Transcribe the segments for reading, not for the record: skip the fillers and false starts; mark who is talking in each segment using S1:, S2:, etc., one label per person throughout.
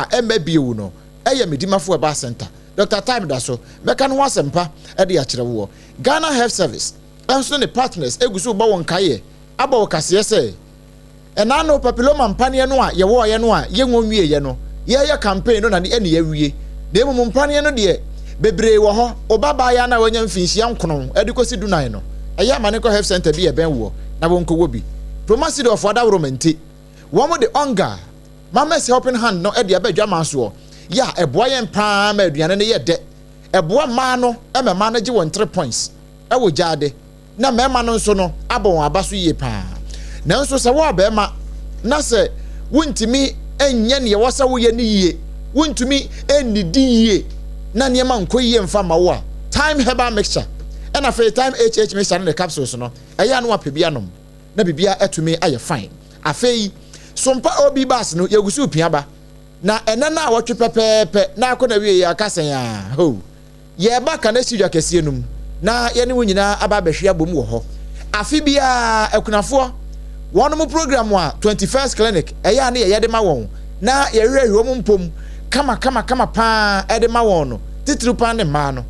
S1: a ɛmma bio no yɛ Medimafo Herbal Centre. Dɔkta Time da so bɛka ne ho asɛmpa de akyerɛ woɔ. Ghana Health Service nso ne ne partners gu so rebɔ wo nkaeɛ abɔ wo kaseɛ sɛ ɛna no papilloma mpaneɛ no a yɛwɔɔeɛ no a yɛnwɔ nwieeɛ no, yɛreyɛ campaign no na ne ɛne yɛawie. Na mmom mpaneɛ no deɛ bebree wɔ hɔ. Wo ba baayewa no a wanya mfinhyia nkono de kɔsi dunan no, ɛyɛ a ma no nkɔ health centre bi a ɛbɛn woɔ na wɔnkɔwɔ bi. Promasidorfoɔ adaworoma nti, wɔde Onga Mama's Helping Hand no de aba adwaman soɔ, yɛ a ɛboa yɛn pa ara ma aduane no yɛ dɛ. Ɛboa mmaa no ma mmaa no gye wɔn tre points wɔ gyaade, na mmarima no nso no abɔ wɔn aba so yie pa ara. Nanso sɛ wo ɔbarima na sɛ wontumi nyɛ nea ɛwɔ sɛ woyɛ no yie, wontumi nnidi yie na nneɛma nkɔ yie mfa mma wo a, Thyme Herbal Mixture ɛna afei Thyme HH Mixture ne ne capsules no, ɛyɛ a na wapɛ bi anom na biribiara atumi ayɛ fine. Afei, Sompa OB bus no, yɛgu so repia ba. Na ɛnnɛ naawɔtwe pɛpɛɛpɛ na akɔ n'awieeɛ aka sɛn a, hoo! Yɛreba Kaneshie dwa kɛseɛ no mu na yɛne wo nyinaa aba abɛhwe abom wɔ hɔ. Afe biara, akunafoɔ, wɔnom program a 21st Clinic ɛyɛ a ne yɛyɛ de ma wɔn na yɛhwehwɛ wɔn mpom kama kama kama pa ara de ma wɔn no, titiriw pa ara ne mmaa no.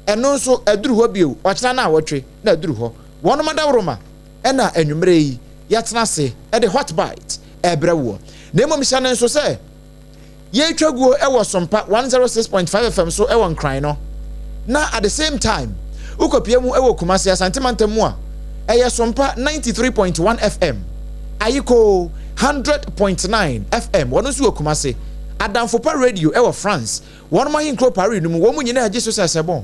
S1: Ɛno nso aduru hɔ bio, ɔkyena naawɔtwe na aduru hɔ. Wɔnom adaworoma na anwummerɛ yi yɛatena ase de Hot Bite rebrɛ woɔ. Na mmom hyɛ no nso sɛ yɛretwa guo wɔ Sompa 106.5 FM so wɔ Nkran no, na at the same time wokɔpia mu wɔ Kumasi, Asante Mantam mu a, ɛyɛ Sompa 93.1 FM, Ayikoo 100.9 FM, wɔn nso wɔ Kumasi, Adamfopa Radio wɔ France, wɔn ahenkuro Paris no mu, wɔn nyinaa gye so sɛ sɛbɔn.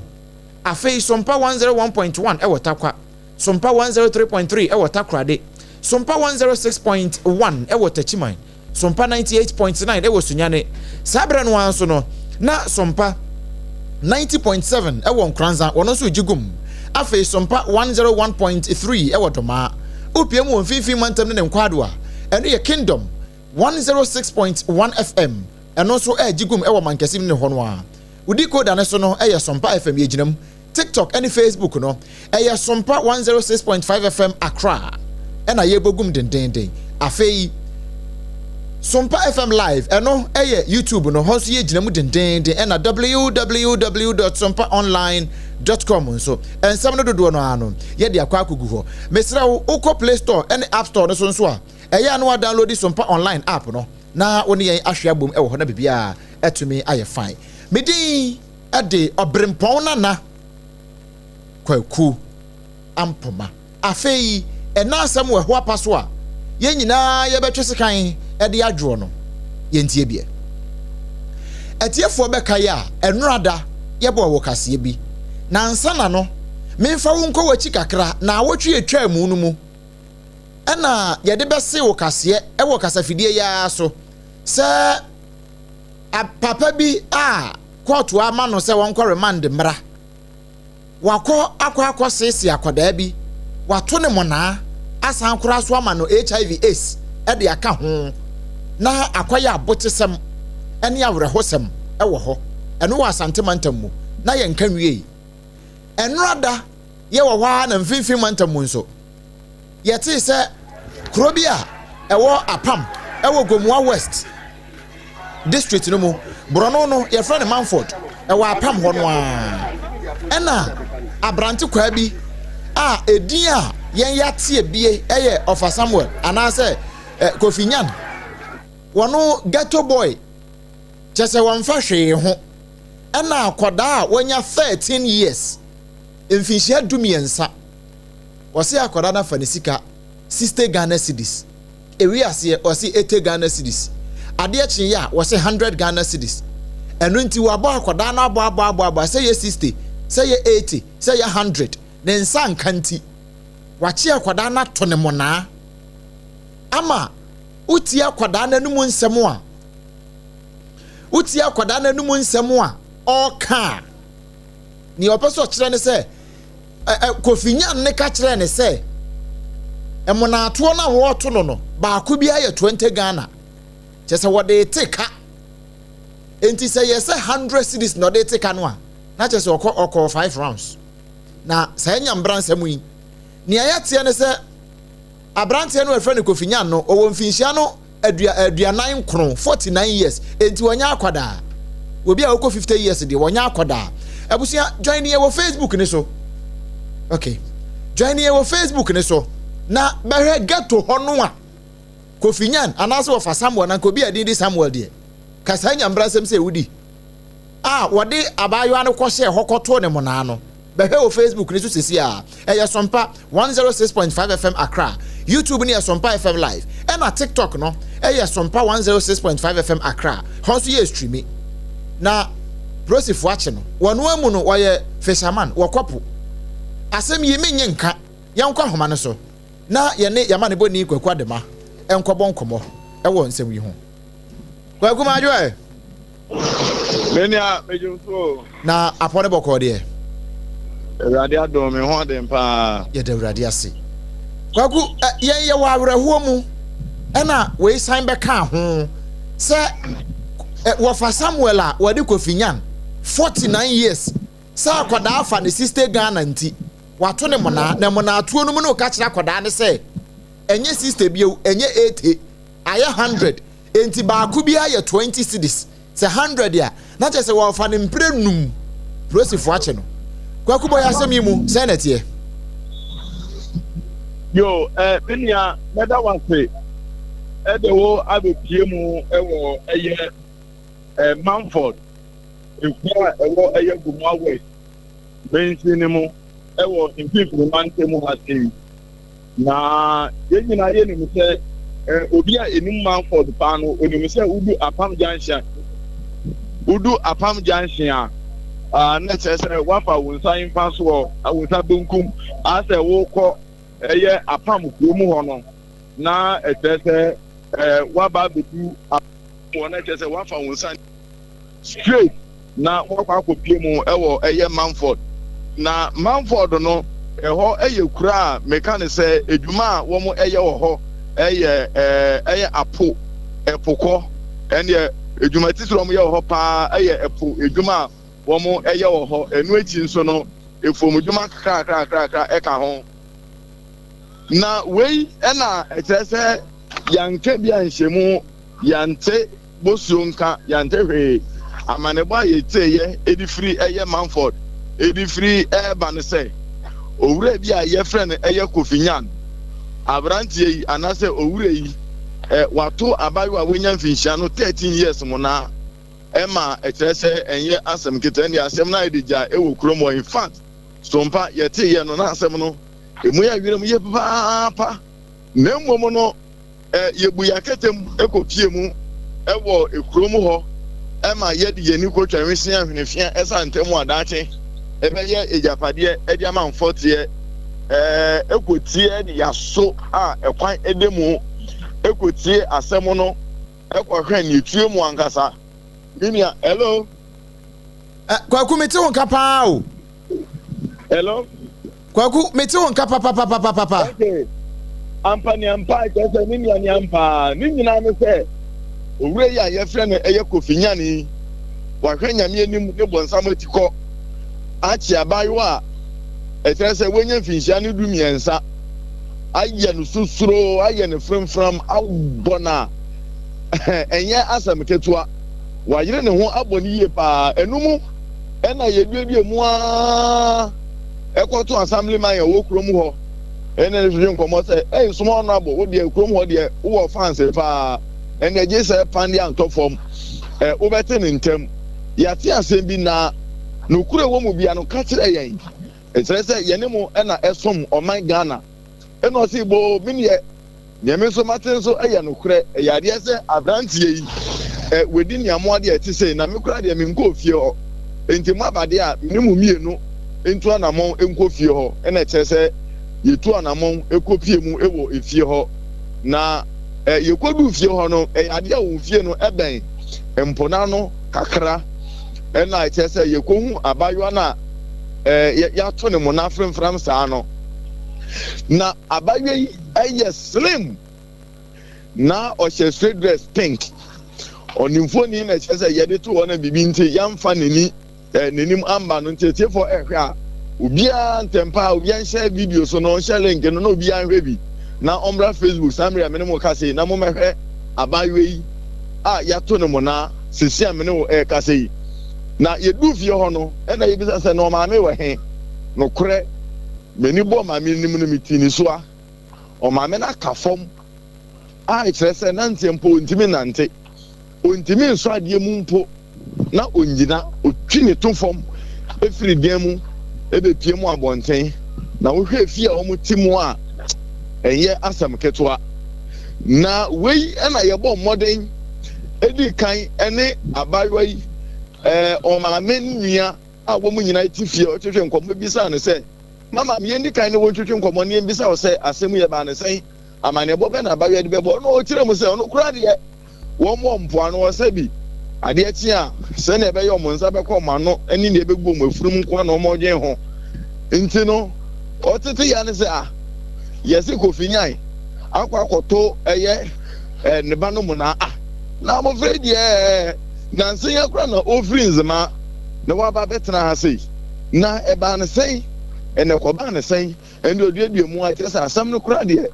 S1: Afei Sompa 101.1 wɔ Tarkwa, Sompa 103.3 wɔ Takoradi, Sompa 106.1 wɔ Techiman, Sompa 98.9 wɔ Sunyani. Saa berɛ no ara nso no, na Sompa 90.7 wɔ Nkoranza, wɔn nso regye gum. Afei Sompa 101.3 wɔ Domaa. Wopue mu wɔ Mfimfini Mantam ne ne nkwaado a, ɛno yɛ Kingdom 106.1 FM, ɛno nso regye gum wɔ Mankasim ne hɔ no ara. Wo decoder no so no yɛ Sompa FM, yɛgyina mu. TikTok ne Facebook no, ɛyɛ Sompa 106.5 FM Accra ɛna yɛbɔ gum dendeenden. Afei, Sompa FM Live, ɛno ɛyɛ YouTube no, hɔ nso yɛgyina mu dendeenden, ɛna www.sompaonline.com nso, nsɛm no dodoɔ no ara no, yɛde akɔ akɔgu hɔ. Mesrɛ wo, wokɔ Play Store ne App Store no so nso a, ɛyɛ a na woadownloadi Sompa Online app no na wo ne yɛn ahwe abom wɔ hɔ na biribiara atumi ayɛ fine. Me din de Ɔberempɔn Nana Kwaku Ampoma. Afei, ɛna asɛm wɔ ɛho apa so a yɛn nyinaa yɛbɛtwe sekan de adwoɔ no, yɛntie biɛ. Atiefoɔ bɛkae a, ɛnora da yɛbɔɔ wo kaseɛ bi. Na ansa na no, memfa wo nkɔ w'akyi kakra, naawɔtwe a ɛtwaa mu no mu ɛna yɛde bɛse wo kaseɛ wɔ kasafidie yi ara so sɛ papa bi a kɔɔto ama no sɛ wɔnkɔ remand mmra. Wakɔ akɔ akɔ seesei akwadaa bi, wato ne monaa, asan koraa so ama no HIV AIDS de aka ho, na akɔyɛ abokyesɛm ne awerɛhosɛm wɔ hɔ. Ɛno wɔ Asante mantam mu, na yɛnka nwiei. Ɛnora da yɛwɔ hɔ ara na Mfimfini mantam mu nso, yɛtee sɛ kuro bi a ɛwɔ Apam wɔ Gomoa West district no mu, borɔno no yɛfrɛ no Manford, ɛwɔ Apam hɔ no ara, ɛna aberante kwaa bi a edin a yɛn yɛate ebie ɛyɛ Ɔfa Samuel anaasɛ eh, Kofi Nyan, wɔno ghetto boy, kyɛ sɛ wɔmfa hwee ho, ɛna akwadaa a wanya 13 years, mfinhyia 13, Ɔse akwadaa no afa ne sika 60 Ghana cedis. Ewi aseɛ ɔse 80 Ghana cedis. Adeɛ kyeeɛ a wɔse 100 Ghana cedis. Ɛno nti wabɔ akwadaa no abɔ abɔ abɔ abɔ sɛ yɛ 60, sɛ yɛ 80, sɛ yɛ 100 ne nsa nka nti wakye akwadaa no ato ne monaa ama wotie akwadaa no anum nsɛm a wotie akwadaa no anum nsɛm a ɔreka a nea ɔpɛ sɛ ɔkyerɛ ne sɛ Kofi Nyan ne ka kyerɛɛ ne sɛ mmonaatoɔ no a wɔreto no no baako biara yɛ 20 Ghana, kyerɛ sɛ wɔde te ka. Enti sɛ yɛ sɛ 100 cedis na ɔde te ka no a, na kyerɛ sɛ ɔkɔ ɔkɔɔ 5 rounds. Na saa nyambra nsɛm yi, nea yɛteɛ ne sɛ aberanteɛ no a yɛfrɛ no Kofi Nyan no, ɔwɔ mfinhyia no 49, 49 years, enti wɔnyɛ akwadaa. Obi a wɔkɔ 50 years deɛ, wɔnyɛ akwadaa. Abusua, join yɛ wɔ Facebook ne so. Okay, join yɛ wɔ Facebook ne so na bɛhwɛ ghetto hɔ no a Kofi Nyan anaasɛ wɔfa Samuel na nka obi a din de Samuel deɛ kasa nyambra nsɛm sɛ ewudi a wɔde abaayewa no kɔhyɛɛ hɔ kɔtoo ne monaa no. Bɛhwɛ wɔ Facebook ne so sisi a ɛyɛ Sompa 106.5 FM Accra. YouTube no yɛ Sompa FM Live, ɛna TikTok no ɛyɛ Sompa 106.5 FM Accra. Hɔ nso yɛ stream. Na polisifoɔ akye no. Wɔn amu no, wɔyɛ fisherman wɔ kɔpo. Asɛm yi menye nka. Yɛnkɔ ahoma no so na yɛne yɛma ne bɔni Kwaku Adema nkɔbɔ nkɔmmɔ ɛwɔ nsɛm yi ho. Kwaku Madwo ɛ.
S2: Me nua, megye so.
S1: Na apɔ ne bɔkɔɔ deɛ?
S2: Awurade adom, me ho ɔden paa.
S1: Yɛda Awurade ase. Kwaku, yɛn yɛwɔ awerɛhoɔ mu, ɛna wei san bɛka ho sɛ wɔfa Samuel a wɔde Kofi Nyan 49 years sɛ akwadaa fa ne 60 Ghana nti wato ne monaa, na monaatoɔ no mu no ka kyerɛ akwadaa ne sɛ ɛnyɛ 60 bio, ɛnyɛ 80, ayɛ 100, enti baako bi ayɛ 20 cedis. Sɛ 100 a, na kyerɛ sɛ wɔfa ne mpere num. Polisifoɔ akye no. Kwaku, bɔ yɛ asɛm yi mu sɛn na ɛteɛ?
S2: Yo, me nua, mɛda wase ɛde wo abɛpie mu ɛwɔ ɛyɛ Manford ekuro a ɛwɔ ɛyɛ Gomoa West mansin no mu ɛwɔ mfimfini mantam ha sei. Na yɛn nyinaa yɛnim sɛ obi a enim Manford paa no, onim sɛ wodu Apam Junction a, na kyerɛ sɛ wafa wo nsa nifa soɔ, wo nsa benkum asɛ wokɔ ɛyɛ Apam kurom hɔ no, na ɛkyerɛ sɛ waba abɛdu hɔ, na kyerɛ sɛ wafa wo nsa straight na wakɔ akɔpie mu ɛwɔ ɛyɛ Manford. Na Manford no, ɛhɔ ɛyɛ kura a meka ne sɛ edwuma a wɔn ɛyɛ wɔ hɔ ɛyɛ ɛyɛ apo ɛpokɔ. Ɛneɛ edwuma titiri wɔn yɛ wɔ hɔ paa ɛyɛ ɛpo edwuma a wɔn ɛyɛ wɔ hɔ. Ɛno akyi nso no, efuom dwuma kakrakrakrakra ɛka ho. Na wei ɛna ɛkyerɛ sɛ yanka bi anhyɛ mu, yante bosuo nka, yante hwee. Amanebɔ a yɛteeɛ ɛde firi ɛyɛ Manford ɛde firi ɛɛba no sɛ owura bi a yɛfrɛ no ɛyɛ Kofi Nyan, aberanteɛ yi anaasɛ owura yi wato abayewa a wanya mfinhyia no 13 years mu, na ɛma ɛkyerɛ sɛ ɛnyɛ asɛm ketewa. Ɛne asɛm no ayɛ de gya ɛwɔ kurom hɔ. In fact, sompa yɛteeɛ no, na asɛm no emu yɛ werɛ mu yɛ papaapa. Na mmom no, yɛbu yɛn akɛtɛm kɔ mu ɛwɔ ekurom hɔ, ɛma yɛde yɛn ani kɔtwa nwesea ahwenefia ɛsa ntɛm adaakye ɛbɛyɛ agyapadeɛ ɛde ama mfɔteɛ. Ɛkɔtie ne yaso a ɛkwan ɛda mu ɛkɔtie asɛm no, ɛkɔhwɛ ne etue mu ankasa. Minia, hello.
S1: Kwaku, mete wo nka paa o.
S2: Hello.
S1: Kwaku, mete wo nka papapapapapa.
S2: Okay, ampa ne ampa, kyerɛ sɛ ne nua ne ampa ne nyinaa ne sɛ owura yi a yɛfrɛ no ɛyɛ Kofi Nyane, wahwɛ Nyame anim ne bɔnsam ati kɔ akye abaayewa a ɛkyerɛ sɛ wanya mfinhyia no 13, ayɛ no susuro, ayɛ no fremfram, abɔ no a ɛnyɛ asɛm ketewa. Wayere ne ho abɔ no yie paa. Ɛno mu ɛna yɛduadua mu aa ɛkɔto assemblyman a ɛwɔ kurom hɔ, ɛna ne hwehwɛ nkɔmmɔ sɛ ɛyɛ soma ɔno abɔ wo deɛ, kurom hɔ deɛ wowɔ fans paa, ɛna gye sɛ pan deɛ antɔ fam ɛ wobɛte ne ntɛm. Yɛate asɛm bi na nokura wɔ mu bia no ka kyerɛ yɛn, ɛkyerɛ sɛ yɛne mo ɛna ɛsom ɔman Ghana. Ɛna ɔse boo, me neɛ nea me nso mate nso ɛyɛ nokorɛ, ɛyɛ adeɛ sɛ aberanteɛ yi ɛ wɔdi nneamoa deɛ ɛte sei, na me koraa deɛ menkɔɔ fie hɔ, nti mo abadeɛ a mene mo mmienu ntu anammɔn nkɔ fie hɔ. Ɛna ɛkyerɛ sɛ yɛtu anammɔn kɔ fie mu wɔ efie hɔ, na ɛ yɛkɔduu fie hɔ no, ɛyɛ adeɛ a wɔn fie no ɛbɛn mponano kakra. Ɛna ɛkyerɛ sɛ yɛkɔhu abayewa no a ɛ yɛato ne mona fremfram saa no, na abayewa yi ɛyɛ slim na ɔhyɛ straight dress pink. Ɔnimfoni na ɛkyerɛ sɛ yɛde to hɔ na biribi nti yɛmfa n'ani n'anim amba no. Nti etiefoɔ ɛhwɛ a, obiara ntɛmpa a obiara nhyɛ video so no, ɔnhyɛ link no na obiara nhwɛ bi na ɔmmra Facebook saa mmerɛ a mene mo kasa yi na mommɛhwɛ. abaayewa yi a yɛato no monaa seesei a me ne wo rekasa yi. Na yɛduu fie hɔ no, ɛna yɛbisa sɛ, na ɔmaame wɔ he? Nokorɛ, m'ani bɔɔ maame no anim no, metee nisuo. Ɔmaame no aka fam a ɛkyerɛ sɛ nanteɛ mpo ɔntumi nnante, ɔntumi nsɔ adeɛ mu mpo na ɔnnyina, ɔtwi ne to fam firi dan mu bɛpue mu abɔnten, na wohwɛ efie a wɔte mu a, ɛnyɛ asɛm ketewa. Na wei na yɛbɔ mmɔden di kan ne abaayewa yi ɔmaame nua a wɔn nyinaa te fie a ɔtwetwe nkɔmmɔ bisaa no sɛ, Mama, yɛndi kan ne wo ntwetwe nkɔmmɔ na yɛmmisa wo sɛ asɛm yi ɛbaa no sɛn? Amanneɛbɔ bɛn na abaayewa de bɛbɔ? Na ɔkyerɛ mu sɛ ɔno koraa deɛ wɔn wɔ mpoano hɔ sɛ bi adeɛ kye a sɛnea ɛbɛyɛ wɔn nsa bɛkɔ wɔn ano ne nea ɛbɛgu wɔn afurum nko ara na wɔdwen ho. Nti no, ɔtete ya ne sɛ ah, yɛse Kofi Nyan akɔ akɔto ɛyɛ eh, ne ba no mu na ah, na abɔfra yi deɛ nansa yi koraa na ɔfiri Nzema na waba abɛtena ha sei. Na ɛbaa no sɛn? Ɛna ɛkɔbaa no sɛn? Ɛnde ɔduadua mu a kyerɛ sɛ asɛm no koraa deɛ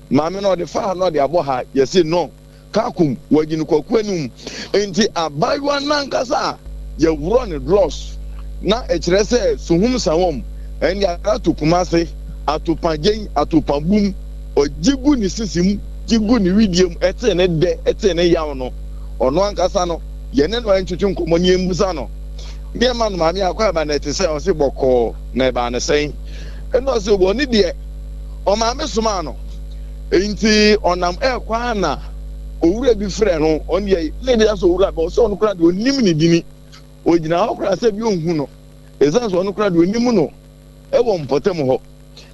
S2: maame no ɔde fa ha na ɔde abɔ ha, yɛse no kakum wɔagye no kwaku anum. Enti abaayewa no ankasa a yɛworɔ ne drɔs na ɛkyerɛ sɛ suhum sa wɔm, ɛnde ato Kumase, ato pa gyen, ato pa bum, ɔgye gu ne sisi mu, gye gu ne wedeɛ mu, ɛtee ne dɛ, ɛtee ne yaw no, ɔno ankasa no, yɛne no ntwetwe nkɔmmɔ na yɛmmisa no. Nneɛma no maame akɔ aba na ɛte sɛ ɔse bɔkɔɔ na ɛbaa no sɛn? Ɛna ɔse wɔ ne deɛ ɔmaame somaa no nti ɔnam ɛrekɔ ara na owura bi frɛ no, ɔno deɛ ne deɛ sɛ owura bɛ ɔsɛ ɔno koraa deɛ ɔnim ne dini, ɔgyina hɔ koraa sɛ bi ɔnhu no, ɛsiane sɛ ɔno koraa deɛ ɔnim no ɛwɔ mpɔtam hɔ.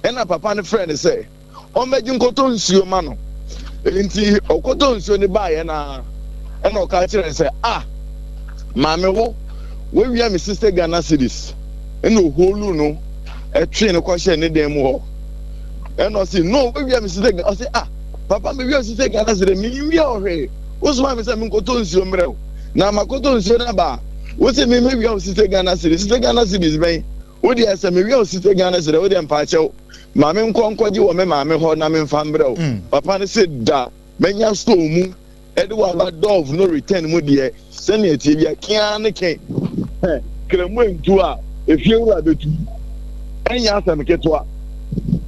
S2: Ɛna papa no frɛ no sɛ ɔmmɛgye nkɔtɔ nsuo ma no. Nti ɔkɔtɔ nsuo no baeɛ no ara ɛna ɔka kyerɛ no sɛ, ah, maame wo, woawia me 60 Ghana cedis. Ɛna ɔholu no ɛtwee no kɔhyɛ ne dan mu hɔ. Ɛna ɔse, no, woawia me 60 Ghana. Ɔse, ah, papa mewia 60 Ghana cedis, menwia ɔhwee. Wosoma me sɛ menkɔtɔ nsuo mmerɛ wo. Na makɔtɔ nsuo no aba a, wose me mewia wo 60 Ghana cedis. 60 Ghana cedis bɛn? Wo deɛ sɛ mewia wo 60 Ghana cedis, wo deɛ mpaakyɛw ma me nkɔ nkɔgye wɔ me maame hɔ na memfa mbrɛ wo. Papa no se da manya store mu de wo aba Dove no return mu deɛ sɛnea ɛteɛ bia ke ara ne ke. Hɛ, kramu antu a efie wura bɛtu. Ɛnyɛ asɛm ketewa.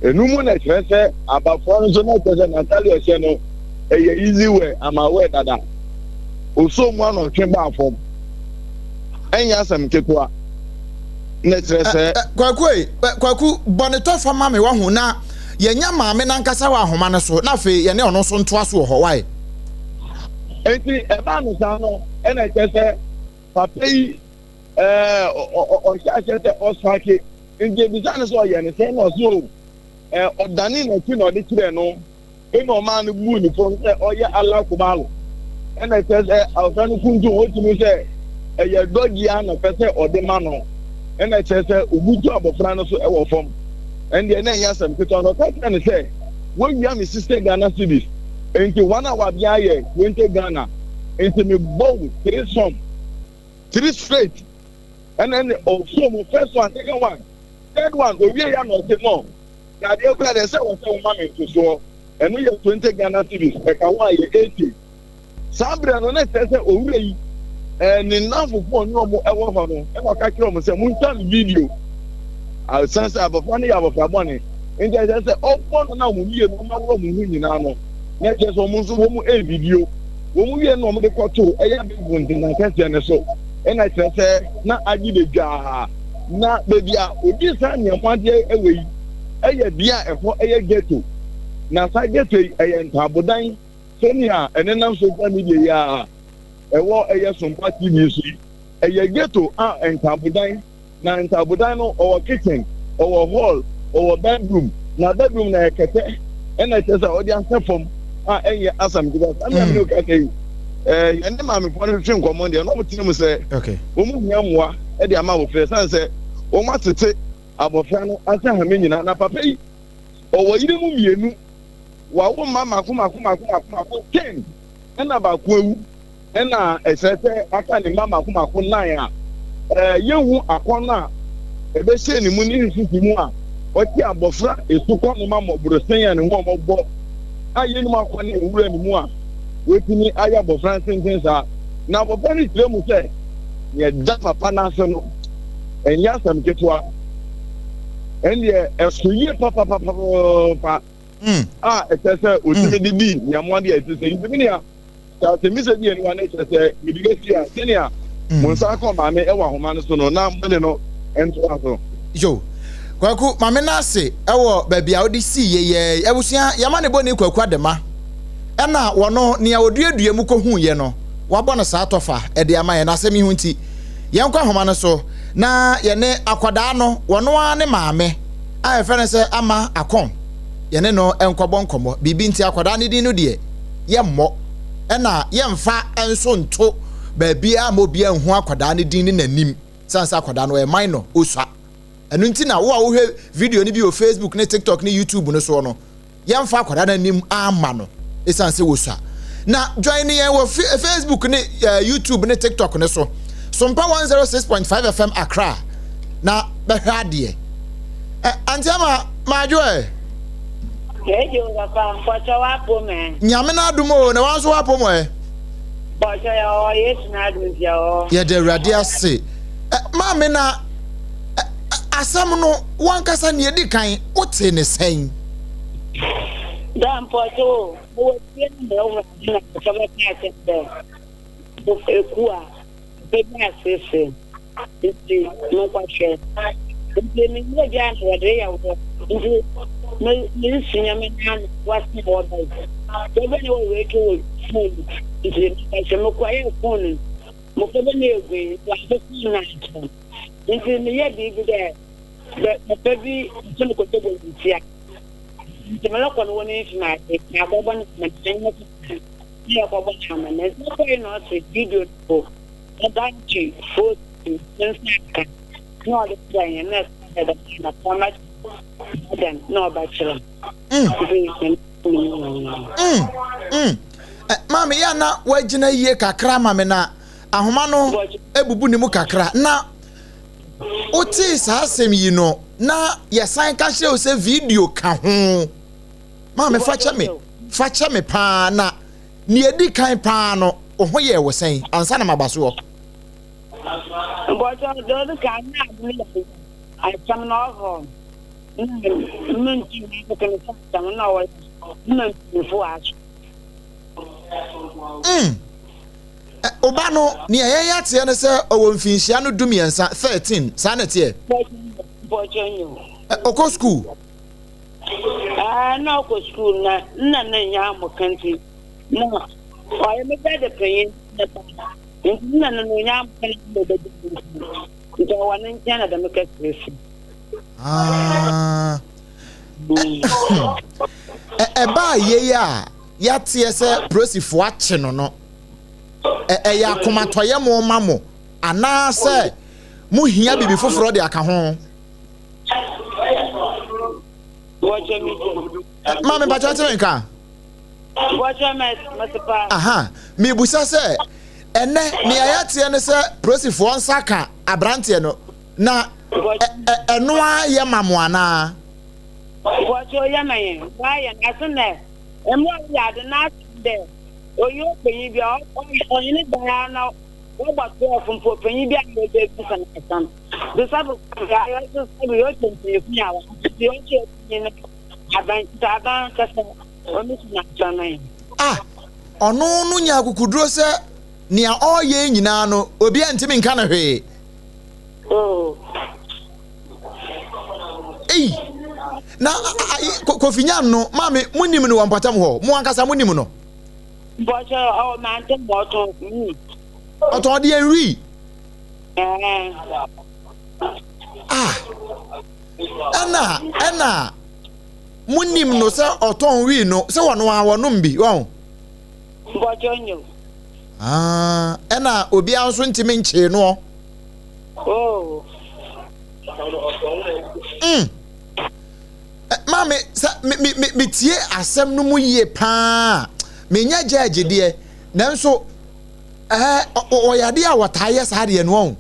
S2: Ɛno mu na ɛkyerɛ sɛ abafra no nso na ɛkyerɛ sɛ n'atade a ɔhyɛ no ɛyɛ easy wear, ama wear dada. Osoo mu ano ɔtwe baa fam. Ɛnyɛ asɛm ketewa. Na ɛkyerɛ sɛ.
S1: Kwaku ei, Kwaku, bɔ ne tɔfa ma me wahu na yɛnya maame no ankasa wɔ ahoma no so na afei yɛne ɔno nso ntoa so wɔ hɔ, wae?
S2: Enti ɛbaa no saa no, ɛna ɛkyerɛ sɛ papa yi ɛɛ ɔhyɛ aseɛ sɛ ɔsake. Nti ebisa no sɛ ɔyɛ no sɛn na ɔse o ɛɛ ɔdane n'akyi na ɔde kyerɛ no. Ɛna ɔmaa no buu ne fam sɛ ɔyɛ Allah Kubalo. Ɛna ɛkyerɛ sɛ abɔfra no kuntun otumi sɛ ɛyɛ dɔgye a na ɔpɛ sɛ ɔde ma no. Ɛna ɛkyerɛ sɛ obutu abɔfra no so ɛwɔ fam. Ɛndeɛ na ɛnyɛ asɛm ketewa na ɔka kyerɛ no sɛ wawia me 60 Ghana cedis nti wɔn a wabea yɛ 20 Ghana nti mebɔ wo three sum three straight. Ɛna ɛne ɔsuo mu first one, second one, third one owie ya na ɔse no na adeɛ koraa deɛ sɛ wɔ sɛ woma me ntosoɔ ɛno yɛ 20 Ghana cedis ɛka ho a yɛ 80. Saa berɛ no na ɛkyerɛ sɛ owura yi ɛɛ ne nnamfofoɔ ɔne wɔn ɛwɔ hɔ no ɛna ɔka kyerɛ wɔn sɛ montwa no video asan sɛ abɔfra no yɛ abɔfra bɔne nti ɛkyerɛ sɛ ɔbɔ no na wɔn mmienu wɔn aworɔ wɔn ho nyinaa no na ɛkyerɛ sɛ wɔn nso wɔn ɛrevideo wɔn wie no wɔn de kɔto ɛyɛ abɛɛfo ntentan kɛseɛ no so ɛna kyerɛ sɛ na agye de dwaa na baabi a odi saa nneɛma adeɛ ɛwɔ yi ɛyɛ bea a ɛhɔ ɛyɛ ghetto na saa ghetto yi ɛyɛ ntaabodan sɛnea ɛnenam social media yi a ɛwɔ ɛyɛ Sompa TV so yi ɛyɛ ghetto a ntaabodan. Na ntaabodan no ɔwɔ kitchen, ɔwɔ hall, ɔwɔ bedroom, na bedroom na yɛ kɛtɛ ɛna kyerɛ sɛ ɔde asɛ fam a ɛnyɛ asɛm ketewa. Saa nea mene ka sɛ yi, ɛɛ yɛne maamefoɔ no twetwe nkɔmmɔ deɛ na wɔn tena mu sɛ wɔn hia mmoa de ama abɔfra ɛsan sɛ wɔn atete abɔfra no asɛ hame nyinaa na papa yi ɔwɔ yere mu mmienu wawo mma mako mako mako mako mako 10 ɛna baako awu. Ɛna ɛsɛ sɛ aka ne mma mmaako mmaako nnan a yenhu akɔnnɔ a ɛbɛhyɛ ne mu ne ne sisi mu a ɔte abɔfra esukɔ no ma mmɔborɔsɛn a ne ho ɔmmɔbɔ a yennim akɔnnɔ a ɛwura ne mu a. watumi ayɛ abɔfra no tenten saa. Na abɔfra no kyerɛ mu sɛ nea ɛda papa no ase no, ɛnyɛ asɛm ketewa. Ɛndeɛ ɛso yie papapapapa a ɛkyɛ sɛ otumi de di nneɛma deɛ ɛte sɛ nti nea sɛ asɛmmisa bi aniwa no kyerɛ sɛ mede bɛsi a sɛnea mo nsa akɔ maame ɛwɔ ahoma no so no na mo ne no ntoa so.
S1: Yo, Kwaku, maame no ase ɛwɔ baabi a wode sii yɛyɛ abusua yɛma ne bɔne Kwaku Adema ɛna wɔno nea oduadua mu kɔhuiɛ no wabɔ no saa tɔfa ɛde ama yɛn asɛm yi ho nti yɛnkɔ ahoma no so na yɛne akwadaa no wɔno ara ne maame a yɛfrɛ no sɛ Ama Akon yɛne no nkɔbɔ nkɔmmɔ biribi nti akwadaa no din no deɛ yɛmmɔ ɛna yɛmfa nso nto baabiara ma obiara nhu akwadaa no din ne n'anim sane sɛ akwadaa no ɔyɛ minor osua ɛno nti na wo a wohwɛ video no bi wɔ Facebook ne TikTok ne YouTube no soɔ no yɛmfa akwadaa no anim amma no ɛsiane sɛ wɔsua na join yɛn wɔ Facebook ne eh, YouTube ne TikTok no so Sompa 106.5 FM Accra na bɛhwɛ adeɛ eh, Auntie Ama maadwo ɛ
S3: Ejo papa mpɔkyɛ w'apo mɛ.
S1: Nyame n'adom o na wanso w'apo mo ɛ.
S3: Mpɔkyɛ yɛ hɔ Yesu n'adom nti yɛ hɔ.
S1: Yɛda Awurade ase. Ɛ maame na ɛ asɛm no wankasa nea edi kan wote ne sɛn?
S3: Dɛ mpɔkyɛ o mewɔ fie na mewɔ ade na mmɔfra bɛka akyerɛ me dɛ ekuo a papa bi aseesee nti monkɔhwɛ. Nti menyɛ bi a na wɔde reyɛ wɔ nti meresu nyame naa na wɔasen a wɔba yi. Bɛbɛ na wɔwɔ atwa wɔ fon nti mekɔhwɛ mekɔyɛ fon no mmɔfra bɛ na egu yi nti wɔamfa fon no ankyerɛ nti meyɛ biribi dɛ dɛ papa bi nso mekɔtɔ bɔ ntia nti merekɔ no wɔ ne mfim ase makɔbɔ no ama no anyɛ na yɛkɔbɔ no ama no nti ɔkɔe na ɔse video no ɔba twi fo ne nsa aka na ɔde kyerɛ yɛn na ɛsɛ dɛ na pɔn dɛn na ɔba kyerɛ
S1: Maame yɛ na wagyina yie kakra ma me na ahoma no ebubu ne mu kakra na wotee saa asɛm yi no na yɛsan ka kyerɛ wo sɛ video ka ho maame fa kyɛ me fa kyɛ me paa na nea edi kan paa no wo ho yɛɛ wo sɛn ansa na maba soɔ.
S3: Mpɔkyɛ deɛ ɔdi kan na ade no yɛ asɛm na ɔhɔ na mmentu na akeke no sɛ asɛm na ɔyɛ na mpanyinfo aso.
S1: Mm. Ɔba no nea yɛn ateɛ no sɛ ɔwɔ mfinhyia no 13, 13 saa na ɛteɛ.
S3: Mpɔkyɛ nyo.
S1: Ɔkɔ sukuu.
S3: Ɛɛ na ɔkɔ sukuu na nna na nya ahomka nti na ɔyɛ me ba de panyin ne ba nti nna no no nya ahomka na ɔbɛdi ne nti ɔwɔ ne nkyɛn na dɛm kɛseɛ si.
S1: Ah. Ɛbaa yei a yɛateɛ sɛ polisifoɔ akye no no ɛyɛ akomatɔyɛ mo ma mo anaasɛ mohia biribi foforɔ de aka ho? Maame mpakyɛ ɔte me nka. Aha, mebusa sɛ ɛnɛ nea yɛateɛ ne sɛ polisifoɔ nsa ka aberanteɛ no na ɛno ara yɛ ma mo anaa?
S3: Wɔkyɛ ɔyɛ ma yɛn, wɔayɛ no ase nɛ mmerɛ ɔyɛ ade no ase dɛ ɔyɛ ɔpanyin bi a ɔnye ne daa na wɔbɔ 12 mpo ɔpanyin bi a na ɔbɛ bisa no asɛm.
S1: Ah, ɔno no nya akokoduro sɛ nea ɔreyɛ nyinaa no obiara ntumi nka no hwee.
S3: Oh.
S1: Ei, na Kofi Nyan no, maame, mo nim no wɔ mpɔtam hɔ, mo ankasa mo nim no.
S3: Mpɔkyɛ, ɔwɔ mantam ɔtɔn wii.
S1: Ɔtɔn deɛ wii. Ah, ɛna ɛna monim no sɛ ɔtɔn wii no sɛ wɔno a wɔnom bi wɔn. Ah, ɛna obiara nso ntumi nkyee noɔ.
S3: Oh.
S1: Mm. Maame sɛ me me me metie asɛm no mu yie paa menyɛ gyɛɛgye deɛ nanso Ɛɛ, ɔyɛ adeɛ a wɔtaa yɛ saa adeɛ no ɔn.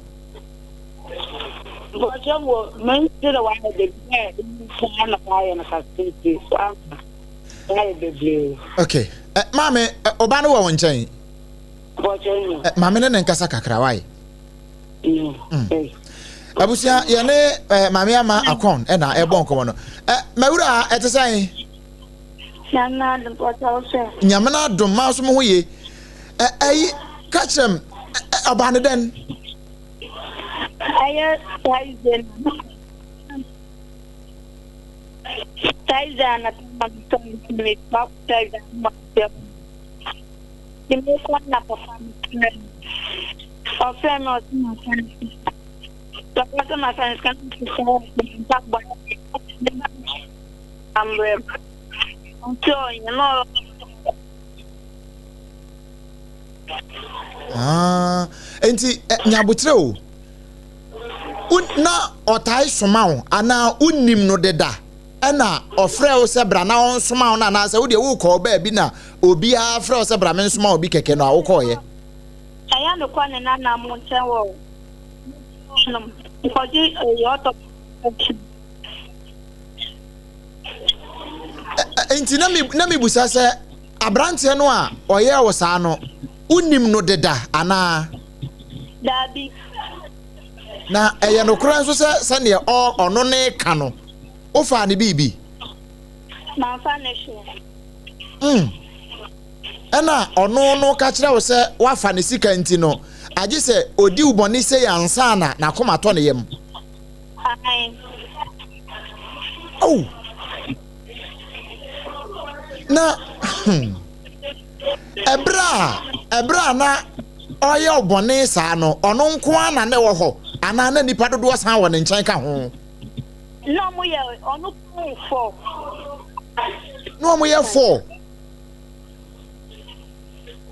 S3: Mpɔkyɛ wɔ mɛnti na wayɛ bebree a nfa na wayɛ no kakra nti wama wayɛ bebree.
S1: Okay. Ɛ maame ɔba no wɔ wo nkyɛn? Ɛ maame ne ne nkasa kakra wae. Mm. Abusua yɛne ɛ maame ama akɔn ɛna ɛbɔ nkɔmɔ no. Ɛ mawura ɛte sɛn? Nyame no adom maa so mo ho ye. Ɛ ɛyi ka kyerɛ m ɔbaa ne dɛn?
S4: Ɛyɛ Thursday na Thursday anapa na metɔ nti mekɔ Thursday ma asɛm. Nti mekɔ na papa no frɛ me. Ɔfrɛ me ɔse mafa no sika. Papa sɛ mafa no sika na mese sɛ ɔpɛ mpaboa ne ba ambrɛ m. Nti ɔnyɛ na ɔyɛ
S1: Ah, nti eh, nyabotrɛ o. Na ɔtae soma wo anaa wonim no deda ɛna ɔfrɛ wo sɛ bra na ɔnsoma wo no anaasɛ wodeɛ wokɔɔ baabi na obiara frɛ wo sɛ bra mensoma wo bi kɛkɛ no a wokɔɔyɛ?
S4: Ɛyɛ mekɔ ne nana mo nkyɛn wɔ nom nkɔgye ɛyɛ ɔtɔ
S1: Nti na me na mebusa sɛ aberanteɛ no a ɔyɛɛ wo saa no wonim no deda anaa?
S4: Daabi.
S1: Na ɛyɛ nokorɛ nso sɛ sɛdeɛ ɔno ne ka no wofaa ne biribi?
S4: Mamfa ne hwee.
S1: Mm. Ɛna ɔno no ka kyerɛ wo sɛ woafa ne sika nti no agye sɛ ɔdi wo bɔne sei ansa na n'akoma tɔ ne yam.
S4: Ae.
S1: Oh. Na hmm. Ɛberɛ a ɛberɛ a na ɔyɛ ɔbɔne saa no ɔno nko ara na na ɛwɔ hɔ anaa na nipa dodoɔ san wɔ ne nkyɛn ka ho?
S4: Na ɔmo yɛ ɔno kɔn fɔ.
S1: Na ɔmo yɛ fɔ.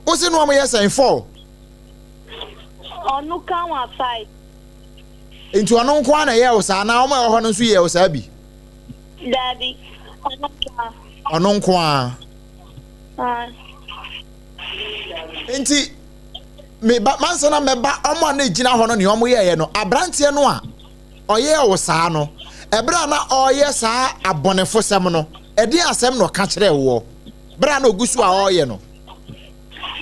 S1: Wosi na ɔmo yɛ sɛn fɔ?
S4: Ɔno ka wa five.
S1: Nti ɔno nko ara na ɛyɛɛ wo saa anaa wɔn a ɛwɔ hɔ no nso yɛɛ wo saa bi?
S4: Daabi, ɔno nko ara.
S1: Ɔno nko ara. Nti meba mansa na mɛba wɔn a na egyina hɔ no nea wɔn yɛɛyɛ no aberanteɛ no a ɔyɛɛ wo saa no ɛberɛ a na ɔreyɛ saa abɔnefosɛm no ɛdeɛn asɛm na ɔka kyerɛɛ woɔ berɛ a na ɔgu so a ɔreyɛ no?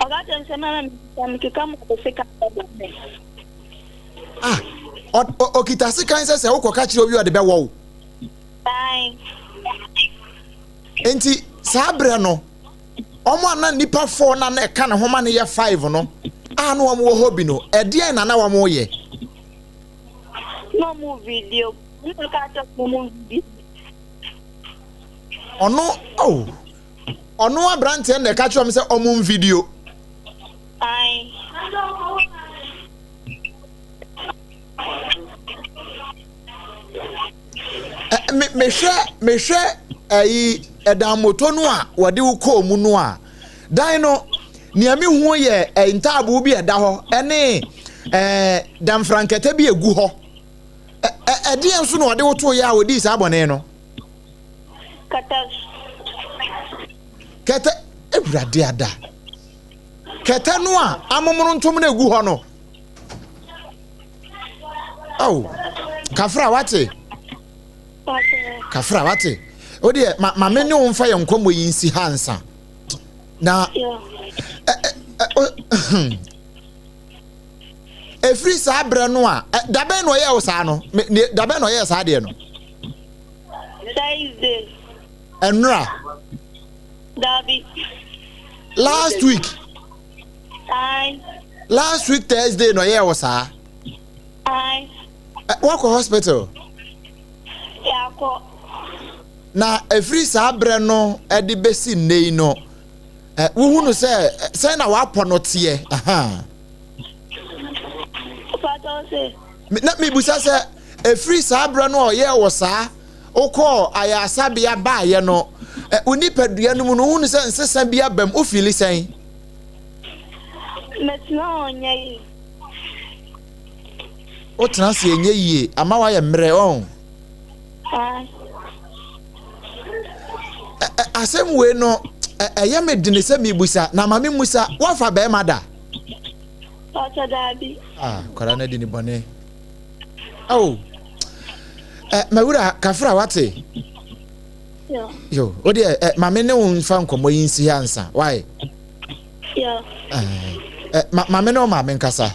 S4: Ɔka kyerɛ me sɛ mɛma me sika mekeka mu ɔde sika bɛma me.
S1: Ah, ɔkita sekan sɛ sɛ wokɔka kyerɛ obi ɔde bɛwɔ wo. Nti saa berɛ no, wɔn a na nnipa four na na ɛka ne ho ma no yɛ five no a na wɔn wɔ hɔ bi no, ɛdeɛn na na wɔn yɛ?
S4: Na wɔn video, wɔn ka kyerɛ wɔn video.
S1: Ɔno, oh, ɔno aberanteɛ na ɛka kyerɛ wɔn sɛ wɔn video. Mehwɛ mehwɛ ɛyi ɛdan moto no a wɔde wo kɔɔ mu no a dan no nea mehu yɛ ntaaboo bi a ɛda hɔ ɛne ɛɛ damfrankɛtɛ bi egu hɔ ɛdeɛ nso na wɔde wo to yɛ a wɔdii saa bɔne no.
S4: Kɛtɛ.
S1: Kɛtɛ ewurade ada. Kɛtɛ no a amomono ntom no egu hɔ no. Oh, kafra wate. Kafra wate. O deɛ ma ma me ne wo mfa yɛn nkɔmmɔ yi nsi ha nsa. Na ɛfiri saa berɛ no a dabɛn na ɔyɛɛ wo saa no dabɛn na ɔyɛɛ saa deɛ no.
S4: Thursday.
S1: Ɛnora.
S4: Dabi.
S1: Last week.
S4: Aye.
S1: Last week Thursday na ɔyɛɛ wɔ saa.
S4: Aye.
S1: Wakɔ hospital.
S4: Yakɔ.
S1: Na efiri saa berɛ no ɛde besi nne yi no, wohu no sɛ sɛn na wapɔ no teɛ. Na mebusa sɛ efiri saa berɛ no a ɔyɛɛ wɔ saa wokɔɔ ayaresabea baeɛ no, wo nipadua no mu no, wohunu sɛ nsesa bi aba mu, wofili sɛn?
S4: Mɛtena hɔ nyɛ yie.
S1: Wotena ase ɛnyɛ yie, ama woayɛ mmerɛ ɔn. Asɛm wei no, ɛyɛ me dene sɛ mebusa, na ma memusa, woafa bɛrima da?
S4: Ɔkyɛ daabi.
S1: Ah, kwadaa no adi ne bɔne. Oh. Eh, mawura kafra wate. Yo, wo deɛ ɛ ma me ne wo nfa nkɔmmɔ yi nsi ha nsa. Why?
S4: Yo.
S1: Ɛ ma ma me ne wo maame nkasa.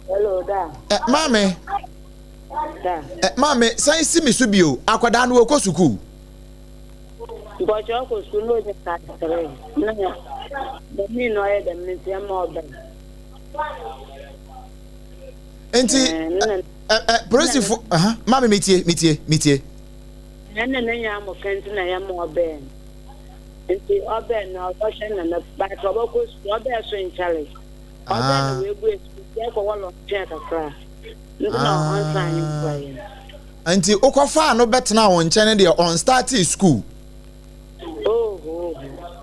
S3: Hello, da.
S1: Ɛ maame.
S3: Da.
S1: Ɛ maame, san si me so bio. Akwadaa no wɔkɔ sukuu.
S3: Mpɔkyɛ ɔkɔ sukuu na ɔnya class 3. Na dɛm na ɔyɛ dɛm no nti ɛma ɔbɛn.
S1: Nti ɛ polisifo maame metie metie metie.
S3: Ɛna ne nya mo kɛntɛ na yɛ ma ɔbɛn. Nti ɔbɛn na ɔbɛhwɛ na na baako ɔbɛkɔ sukuu ɔbɛn so nkyɛre. Ɔbɛn na wɔabu sukuu nti ɛkɔ wɔ lɔntwɛn kakra. Nti na ɔnsan ne nkwa yɛ.
S1: Nti wokɔfaa no bɛtena wo nkyɛn deɛ ɔnstartee sukuu.
S3: Oh,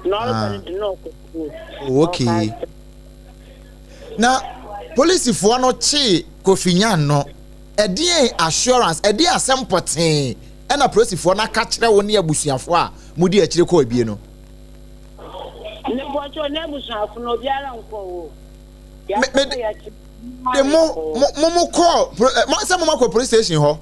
S3: na ɔrekɔ no de na ɔkɔ sukuu.
S1: Okay. Na polisifoɔ no kyee Kofi Nyan no, ɛdeɛn assurance, ɛdeɛn asɛm pɔtee ɛna polisifoɔ no aka kyerɛ wo ne abusuafoɔ a modi akyire kɔɔ abie no?
S3: Ne bɔtɔ ne abusuafo no obiara nkɔ o.
S1: Me de mo mo mo kɔɔ sɛ mo makɔ police station hɔ.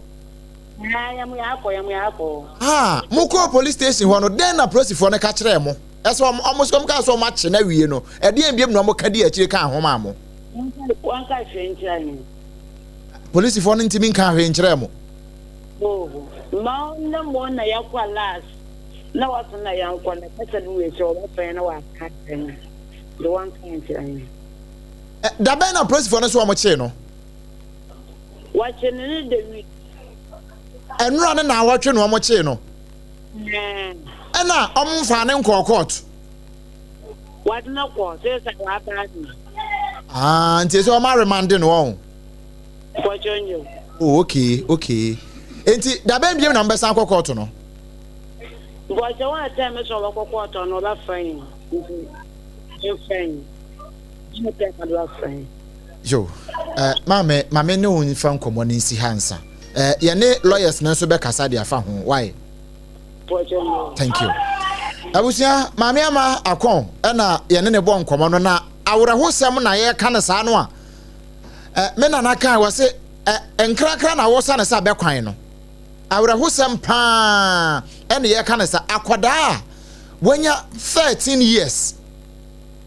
S3: Ah,
S1: mo kɔɔ police station hɔ no, dɛn na polisifoɔ no ka kyerɛɛ mo? Ɛsɛ wɔn wɔn wɔn kaa sɛ wɔn akye no awie no, ɛdeɛn biom na wɔn ka di akyire kaa ho maa mo?
S3: Wɔn ka hwee nkyerɛ me.
S1: Polisifoɔ no ntumi nka hwee nkyerɛɛ mo.
S3: Oh, ma ne mo na yɛkɔ last na wɔso na yɛnkɔ na kasa bi wɔ akyire wɔbɛfa yɛn na wɔaka akyerɛ me de wɔn ka nkyerɛ me.
S1: Da bɛn na polisifoɔ no so wɔn kyee no?
S3: Wɔkye no ne da wi.
S1: Ɛnora ne naawɔtwe na wɔn kyee no. Ɛna wɔn nfaa ne nkɔɔ court.
S3: Wɔde no kɔ sɛ sɛ waba no.
S1: Ah, nti sɛ wɔn aremande no wɔn.
S3: Nkɔkyɛ nyo.
S1: Oh, okay, okay. Nti da bɛn biem na wɔn bɛsan kɔ court no?
S3: Nkɔkyɛ wɔn atɛn mi sɛ wɔbɛkɔ court no wɔbɛfrɛ yɛn nti mfrɛ yɛn.
S1: Yo, eh, maame, maame ne wo nfa nkɔmmɔ no nsi ha nsa. Eh, yɛne lawyers no nso bɛkasa de afa ho. Why? Thank you. Abusua, maame ama akɔn ɛna yɛne ne bɔ nkɔmmɔ no na awerɛhosɛm na yɛka no saa no a eh, me nana kan wɔ se eh, nkrakra na wɔsa ne sɛ abɛkwan no. Awerɛhosɛm paa ɛna yɛka no sɛ akwadaa a wanya 13 years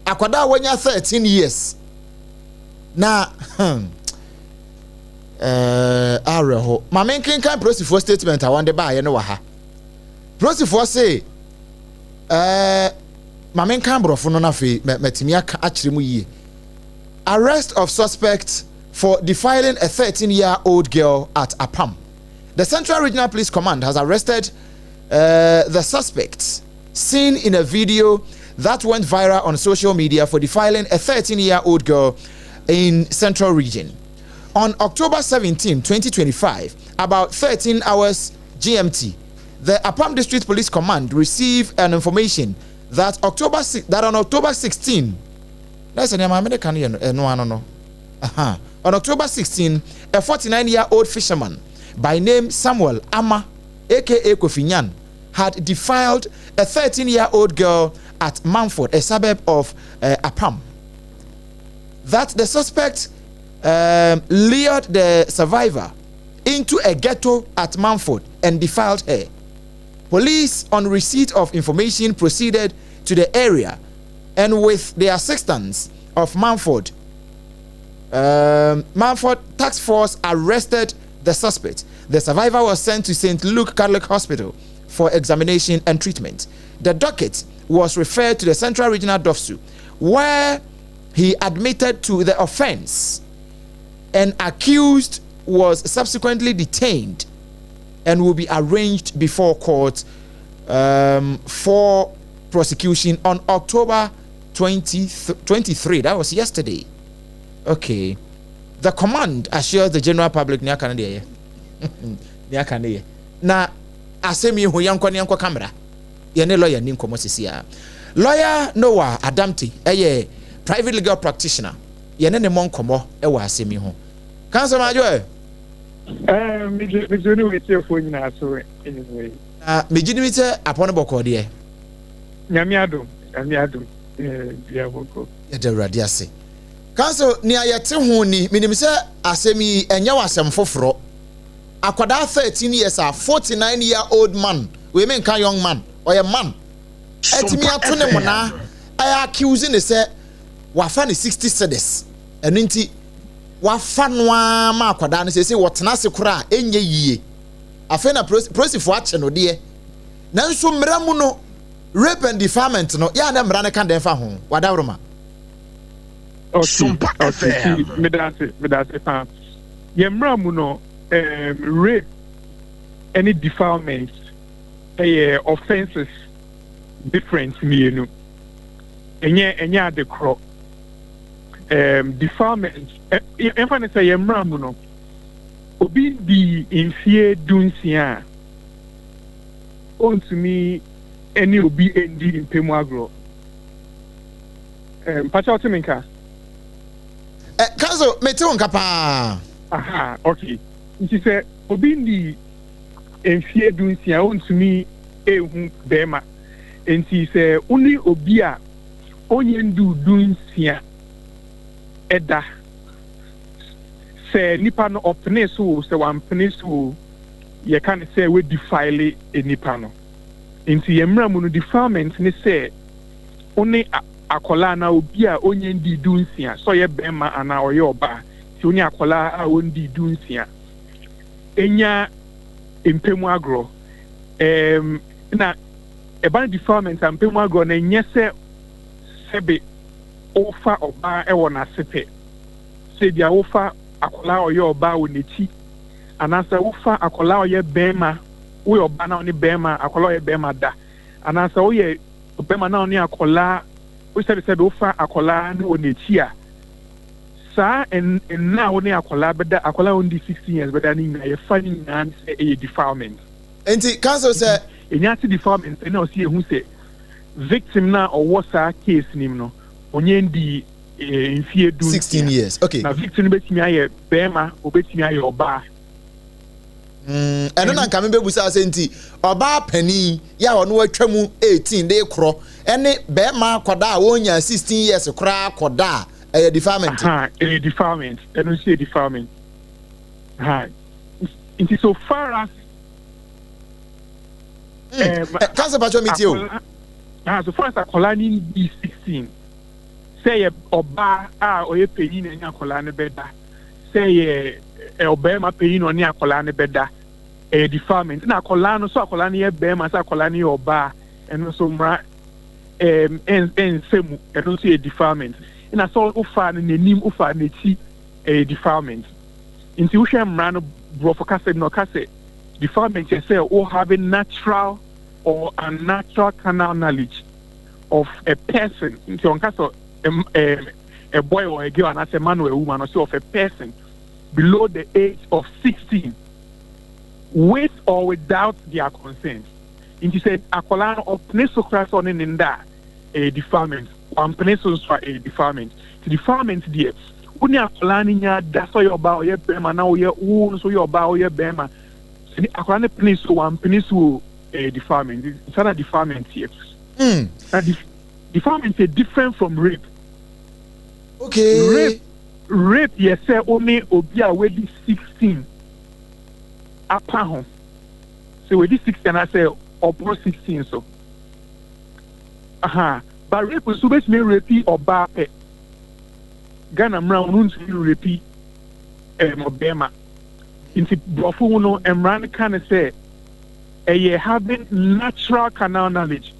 S1: akwadaa a wanya 13 years na hmm, eh, awerɛho ma menkenkan polisifoɔ statement a wɔde baayɛ no wɔ ha polisifoɔ se eh, ma menkan borɔfo no no afei matumi aka akyerɛ mu yie. Arrest of suspect for defiling a 13-year-old girl at Apam. The Central Regional Police Command has arrested the suspect seen in a video that went viral on social media for defiling a 13-year-old girl in Central Region. On October 17, 2025, about 13 hours GMT, the Apam District Police Command received an information that October that on October 16, that's an no. On October 16, a 49-year-old fisherman by name Samuel Ama, aka Kofinyan, had defiled a 13-year-old girl at Mumford, a suburb of Apam. That the suspect lured the survivor into a ghetto at Mumford and defiled her. Police, on receipt of information, proceeded to the area and with the assistance of Mumford, Mumford Task Force arrested the suspect. The survivor was sent to St. Luke Catholic Hospital for examination and treatment. The docket was referred to the Central Regional DOVVSU, where he admitted to the offense and accused was subsequently detained and will be arraigned before court for prosecution on October 20, 23. That was yesterday. Okay. The command assures the general public na asɛm yi ho yɛnkɔ ne yɛnkɔ camera yɛne lawyer ni nkɔmmɔ sisi a Lawyer Noah Adamte ɛyɛ private legal practitioner, yɛne ne mmɔ nkɔmmɔ ɛwɔ asɛm yi ho. Counsel Madwo ɛ.
S5: Megye ne wetiefoɔ nyinaa so anwummerɛ yi.
S1: Na megye di sɛ apɔ no bɔkɔɔ deɛ.
S5: Nyame adom, Nyame adom, bia bɔkɔ.
S1: Yɛda Awurade ase. Counsel, nea yɛte ho ni, menim sɛ asɛm yi ɛnyɛ w'asɛm foforɔ. Akwadaa 13 years a 49 year old man, wei menka young man, ɔyɛ man, atumi ato ne monaa ɛyɛ accuse ne sɛ wafa ne 60 cedis. Ɛno nti wafa no ara ma akwadaa no sɛ wɔtena ase koraa ɛnyɛ yie. Afei na polisifoɔ akye no deɛ, nanso mmara mu no, rape and defilement no yɛa na mmara no ka dɛn fa ho, wadaworoma?
S5: Okay, medase, medase paa. Yɛn mmara mu no, rape ɛne defilement ɛyɛ offences different mmienu, ɛnyɛ ade korɔ. Defilement, yɛmfa ne sɛ yɛn mmara mu no, obi di mfie 16 a, ɔntumi ɛne obi ndi mpɛmu agorɔ. Mpakyɛ, ɔte me nka?
S1: Counsel, mete wo nka paa.
S5: Aha, okay. Nti sɛ obi ndi mfie 16, ɔntumi ehu bɛrima. Nti sɛ wone obi a ɔnyɛ ndu 16 ɛda, sɛ nipa no ɔpene so o, sɛ wampene so o, yɛka ne sɛ wɔadefile nipa no. Nti yɛn mmara mu no, defilement ne sɛ wone akwadaa anaa obi a ɔnyɛ ndi 16, sɛ ɔyɛ bɛrima anaa ɔyɛ ɔbaa, nti wone akwadaa a ɔndi 16 enya mpɛmu agorɔ. Na ɛba no defilement a, mpɛmu agorɔ no ɛnyɛ sɛ sɛbe wofa ɔbaa ɛwɔ n'ase pɛ, sɛ bia wofa akwadaa a ɔyɛ ɔbaa wɔ n'akyi, anaasɛ wofa akwadaa a ɔyɛ bɛrima, woyɛ ɔbaa na ɔne bɛrima, akwadaa a ɔyɛ bɛrima da, anaasɛ woyɛ bɛrima na ɔne akwadaa, sɛbe wofa akwadaa no wɔ n'akyi a, saa nna a wo ne akwadaa bɛda, akwadaa a ɔndi 16 years bɛda no nyinaa, yɛfa no nyinaa sɛ ɛyɛ defilement.
S1: Nti counsel, sɛ
S5: ɛnya ase defilement ɛna ɔsi ehu sɛ victim na ɔwɔ saa case nim no, ɔnyɛ ndi mfie du
S1: 16 years, okay.
S5: Na victim no bɛtumi ayɛ bɛrima, obɛtumi ayɛ ɔbaa.
S1: Ɛno na nka mebɛbusa sɛ, nti ɔbaa panin yɛ a ɔno atwa mu 18 de korɔ ɛne bɛrima akwadaa a wɔnya 16 years koraa kɔda a, ɛyɛ defilement?
S5: Ɛyɛ defilement, ɛno nso yɛ defilement. Nti so far as
S1: Counsel, patro, mi tie o.
S5: So far as akwadaa ni di 16, sɛ yɛ ɔbaa a ɔyɛ panyin na ɛne akwadaa no bɛda, sɛ yɛ ɔbarima panyin na ɔne akwadaa no bɛda, ɛyɛ defilement. Na akwadaa no so, akwadaa no yɛ barima sɛ akwadaa no yɛ ɔbaa, ɛno nso mmara ɛnsɛ mu, ɛno nso yɛ defilement. Ɛna sɛ wofa no n'anim, wofa n'akyi, ɛyɛ defilement. Nti wohwɛ mmara no borɔfo kasa bi na ɔka sɛ defilement yɛ sɛ wo have natural or unnatural carnal knowledge of a person. Nti ɔnka sɛ a boy or a girl anaasɛ man or a woman, ɔsɛ of a person below the age of 16 with or without their consent. Nti sɛ akwadaa no ɔpene so koraa sɛ ɔne ne nda a, ɛyɛ defilement. Wampene so nso a, ɛyɛ defilement. Nti defilement deɛ, wo ne akwadaa no nya da, sɛ ɔyɛ ɔbaa, ɔyɛ bɛrima, na woyɛ wo nso yɛ ɔbaa, ɔyɛ bɛrima, sɛ akwadaa no pene so, wampene so o, ɛyɛ defilement. Nsa na defilement yɛ. Na defilement yɛ different from rape. Rape yɛ sɛ wo ne obi a wadi 16 apa ho, sɛ wadi 16 anaasɛ ɔboro 16 so aha. But rape nso, wobɛtumi rape ɔbaa pɛ. Ghana mmara no, ntumi rape ɔbɛrima. Nti borɔfo mu no, mmara no ka ne sɛ ɛyɛ having natural carnal knowledge.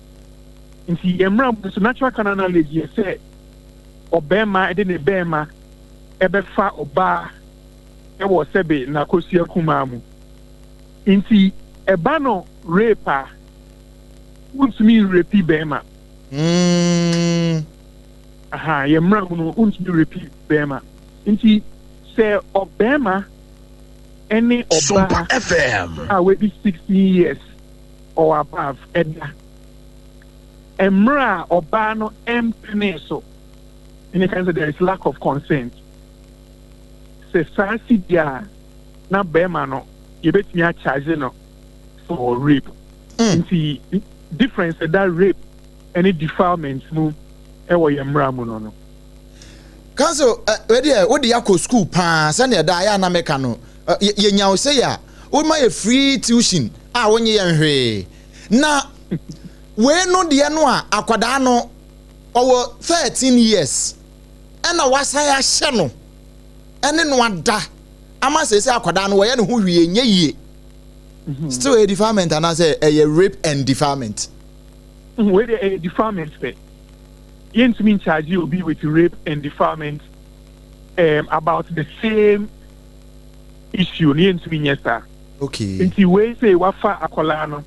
S5: Nti yɛn mmara mu nso, natural carnal knowledge yɛ sɛ ɔbɛrima de ne bɛrima ɛbɛfa ɔbaa ɛwɔ sɛbe n'akosua kumaa mu. Nti ɛba no rape a, wontumi nrape bɛrima. Aha, yɛn mmara mu no, wontumi rape bɛrima. Nti sɛ ɔbɛrima ɛne ɔbaa a wadi 16 years or above ɛda, mmerɛ a ɔbaa no ɛmpene so, ɛne kan sɛ there is lack of consent, sɛ saa si di a, na bɛrima no yɛbɛtumi acharge no for rape. Nti difference ɛda rape ɛne defilement mu ɛwɔ yɛn mmara mu no.
S1: Counsel, ɛ wedeɛ wode akɔ school paa sɛnea ɛda ayɛ anameka no, yɛnya wo sɛ yɛ a Woma yɛ free tuition a wonye yɛn hwee. Na wei no deɛ no a akwadaa no ɔwɔ 13 years ɛna wasan ahyɛ no ɛne no ada ama sɛ akwadaa no wɔyɛ ne ho hwee nyɛ yie. Still ɛyɛ defilement anaasɛ ɛyɛ rape and defilement?
S5: Wei deɛ ɛyɛ defilement pɛ. Yɛntumi ncharge obi with rape and defilement about the same issue no, yɛntumi nyɛ saa. Nti wei sɛ wafa akwadaa no,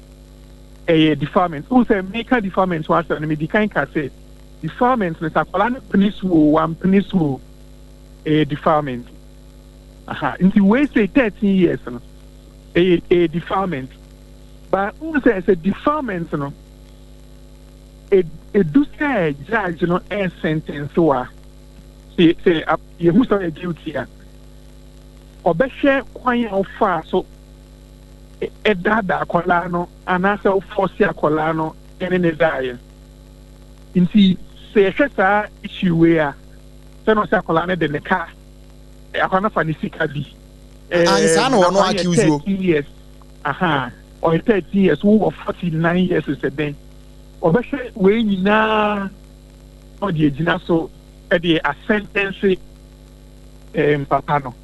S5: ɛyɛ defilement. Wohu sɛ meka defilement ho asɛm no, medi kan ka sɛ defilement no, sɛ akwadaa no pene so o, wampene so o, ɛyɛ defilement. Aha, nti wei sɛ 13 years no, ɛyɛ defilement. But wohu sɛ defilement no, edu sɛ judge no ɛ sentence wa sɛ yɛhu sɛ ɔyɛ guilty a, ɔbɛhwɛ kwan a ɔfaa so ɛdaadaa akwadaa no anaasɛ ɔforce akwadaa no ɛne ne daeɛ. Nti sɛ yɛhwɛ saa issue wei a, sɛ na ɔsɛ akwadaa no de ne ka, akwadaa no fa ne sika bi.
S1: Ansa na wɔn accuse wo.
S5: 13 years, aha, ɔyɛ 13 years, wowɔ 49 years, sɛ dɛn, ɔbɛhwɛ wei nyinaa na ɔde agyina so ɛde asentence papa no.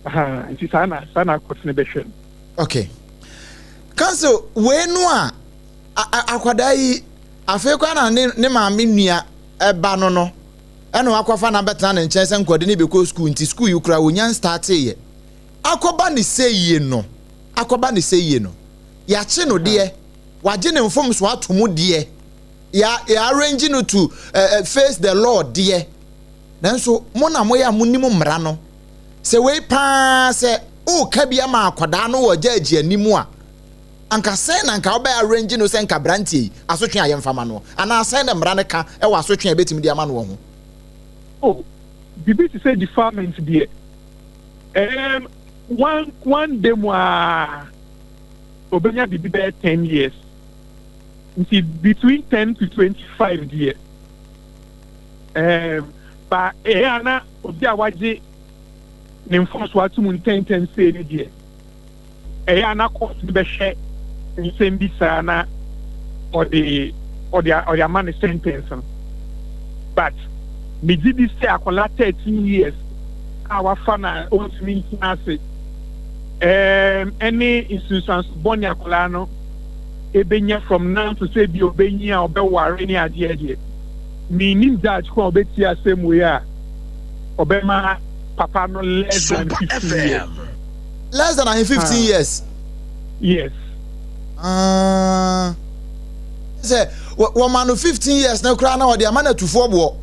S5: Aha, nti saa na court no bɛhwɛ no.
S1: Okay, counsel, wei no a akwadaa yi afei koraa na ne maame nua ɛba no ɛna wakɔfa na bɛtena ne nkyɛn sɛ nkɔde ne bɛkɔ sukuu, nti sukuu yi koraa wonya nstart yɛ akɔba ne sɛ yie no, akɔba ne sɛ yie no, yɛakye no deɛ, wagye ne mfomso ato mu deɛ, yɛ yɛ arrange no to face the law deɛ, nanso mo na moyɛ a monim mmara no sɛ wei paa sɛ woka bi ama akwadaa no wɔ gyaagye anim a, anka sɛn na nka wobɛ arrange no sɛ nka aberanteɛ yi asotwe a yɛmfama no, anaa sɛn na mmara no ka ɛwɔ asotwe a ɛbɛtumi de ama no wɔ ho?
S5: Oh, biribi te sɛ defilement deɛ, one day mu a obenya biribi bɛyɛ 10 years, nti between 10 to 25 deɛ, ba ɛyɛ ana obi a wagye ne mfomso ato mu ntɛntɛm sei ne deɛ, ɛyɛ ana court no bɛhwɛ nsɛm bi saa na ɔde ama ne sentence no. But megye di sɛ akwadaa 13 years a wafa na ɔntumi ntena ase, ɛne nsunsuanso bɔne akwadaa no ebenya from now to sɛ bi obenyi a ɔbɛware ne adeɛ deɛ, menim judge ko a ɔbɛtie asɛm wei a ɔbɛma papa no less than 15 years.
S1: Less than ahe, 15 years?
S5: Yes.
S1: Ah. Sɛ wɔma no 15 years na koraa na wɔde ama no atufoɔ boɔ.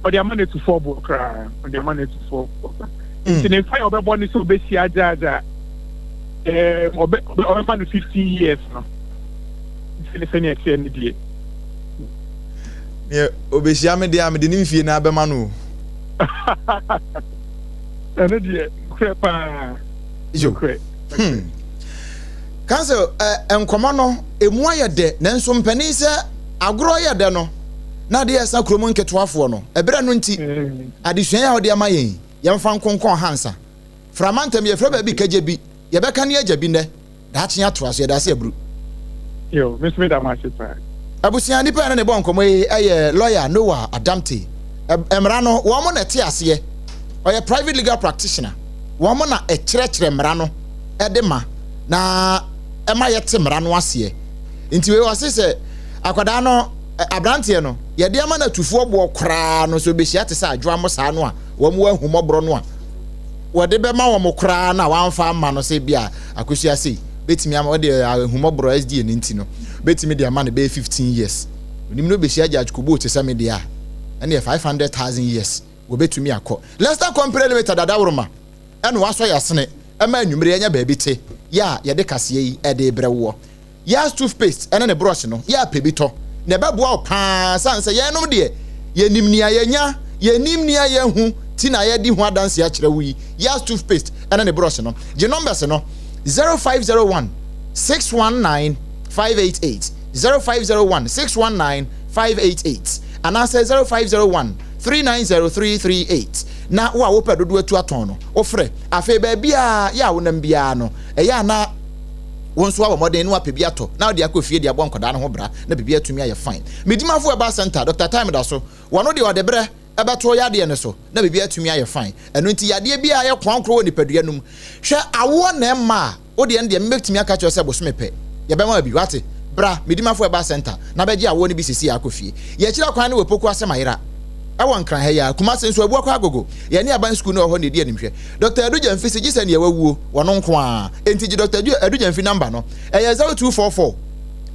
S5: Ɔde ama no atufoɔ boɔ koraa, ɔde ama no atufoɔ boɔ. Nti ne nfa yɛ ɔbɛbɔ ne sɛ ɔbɛhyia judge a ɔbɛma no 15 years no, nti ne sɛnea ɛteɛ ne deɛ.
S1: Neɛ ɔbɛhyia me deɛ a, mede ne mfie no abɛma no o.
S5: Ɛno deɛ, nokorɛ paa. Nokorɛ.
S1: Counsel, nkɔmɔ no emu ayɛ dɛ, nanso mpanin sɛ agorɔ yɛ dɛ no na adeɛ ɛsa kurom nketewafoɔ no ɛberɛ no, nti adesua yi a wɔde ama yɛn, yɛmfa nkonkɔn hansa frama ntɛm. Yɛfrɛ baabi kagye bi, yɛbɛka ne agya bi nnɛ daakye atoa so. Yɛda ase aburu.
S5: Yo, me nso meda mo ase paa.
S1: Abusua, nipa yɛn ne bɔ nkɔmɔ yi ɛyɛ lawyer Noah Adamte. Mmara no, wɔn na ɛte aseɛ. Ɔyɛ private legal practitioner. Wɔn na ɛkyerɛkyerɛ mmara no ɛde ma na ɛma yɛte mmara no aseɛ. Nti wei ɔse sɛ akwadaa no, aberanteɛ no, yɛde ama no atufoɔ boɔ koraa no, sɛ obɛhyia te sɛ adwoa mo saa no a, wɔn wɔ ahummɔborɔ no a wɔde bɛma wɔn koraa na wɔamfa ama no sɛ bi a akosua sei bɛtumi ama wɔde ahummɔborɔ SDA no, nti no bɛtumi de ama no bɛyɛ 15 years. Onim no bɛhyia Judge Kobo te sɛ me deɛ a, ɛne yɛ 500,000 years wɔbɛtumi akɔ. Leicester Company Limited adaworoma ɛna wasɔ yɛasene ɛma anwummere yɛnya baabi te yɛ a yɛde kaseɛ yi ɛde brɛ woɔ. Yas toothpaste ɛne ne brush no yɛ apɛ bi tɔ na ɛbɛboa wo paa, sane sɛ yɛnom deɛ yɛnim nea yɛnya, yɛnim nea yɛhu ti na yɛdi ho adanse akyerɛ wo yi. Yas toothpaste ɛne ne brush no, gye numbers no: 0501 619 588, 0501 619 588, anaasɛ 0501 390 338. Na wo a wopɛ dodoɔ atu atɔn no, wofrɛ. Afei baabi a yɛ a wonam biara no, ɛyɛ ana. Wo nso abɔ mmɔden na wapɛ bi atɔ na wode akɔ fie de abɔ nkwadaa no ho bra na biribi atumi ayɛ fine. Medimafo Herbal Centre, Doctor Time da so, wɔno deɛ ɔde berɛ bɛto yadeɛ no so na biribi atumi ayɛ fine. Ɛno nti yadeɛ biara a ɛyɛ koankorɔ wɔ nipadua no mu, hwɛ awoɔ na ɛmma a, Wo deɛ no deɛ mɛtumi aka akyerɛ wo sɛ bosome pɛ yɛbɛma wo bi wate. Bra Medimafo Herbal Centre na bɛgye awoɔ no bi seesei ara kɔ fie. Yɛakyiri akwan no wɔ Poku Asɛm Ayera ɛwɔ Nkran ha yi ara. Kumase nso Abuakwa Agogo yɛne aban sukuu no wɔ hɔ na ɛdi animhwɛ. Doctor Adu Gyamfi se gye sɛ nea wawuo, wɔno nko ara. Enti gye Doctor Adu Gyamfi number no, ɛyɛ 0244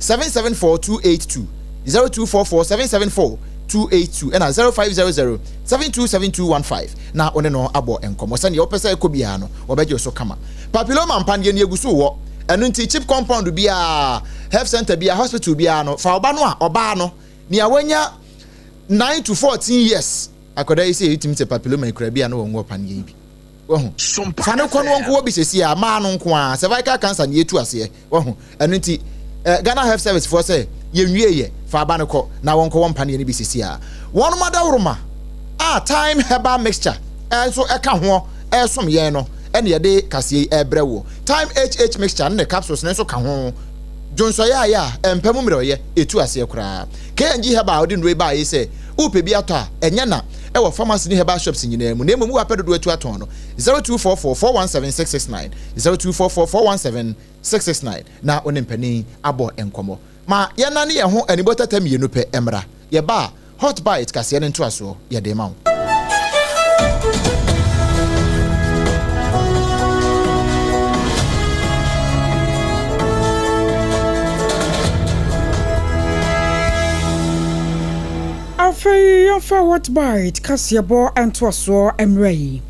S1: 774 282, 0244 774 282 ɛna 0500 727215 na wo ne no abɔ nkɔmmɔ. Sɛdeɛ wopɛ sɛ ɛkɔ biara no wɔbɛgye wo so kama. Papilloma mpaneɛ no yɛgu so wɔ. Ɛno nti chip compound biara, health center biara, hospital biara no, fa ɔba no a ɔbaa no, nea wanya 9 to 14 years, akwadaa yi sɛ yɛtumi sɛ papilloma yi kura bi a na wɔn wɔ paneɛ yi bi. Wahu? Fa no kɔ no wɔnkɔ wɔ bi sɛsi a, maa no nko ara, cervical cancer ne yɛtu aseɛ. Wahu? Ɛno nti, eh, Ghana Health Service foɔ sɛ, yɛnwie yɛ, fa aba no kɔ na wɔnkɔ wɔ mpaneɛ no bi sisi a. Wɔnom adaworoma a Thyme Herbal Mixture nso ɛka hoɔ ɛresom yɛn no ɛna yɛde kaseɛ yi ɛrebrɛ woɔ. Thyme HH Mixture ne ne capsules no nso ka ho. Dwonsɔyɛ ayɛ a, ɛmpa mu mmerɛwyɛ, ɛtu aseɛ koraa. KNG Herbal a ɔde nnuro yi baeɛ yi sɛ, wopɛ bi atɔ a, ɛnyɛ na, ɛwɔ pharmacy ne herbal shops nyinaa mu, na mmom wowɔ apɛ dodoɔ atu atɔn no, 0244 417 669. 0244 417 669 na wo ne mpanin abɔ nkɔmmɔ. Ma yɛnnane yɛn ho anibɔ tata mmienu pɛ mmra. Yɛba a, Hot Bite kaseɛ no ntoasoɔ yɛde rema wo.
S6: Afei yɛmfa Hot Bite kaseɛbɔ ntoasoɔ mmra yi.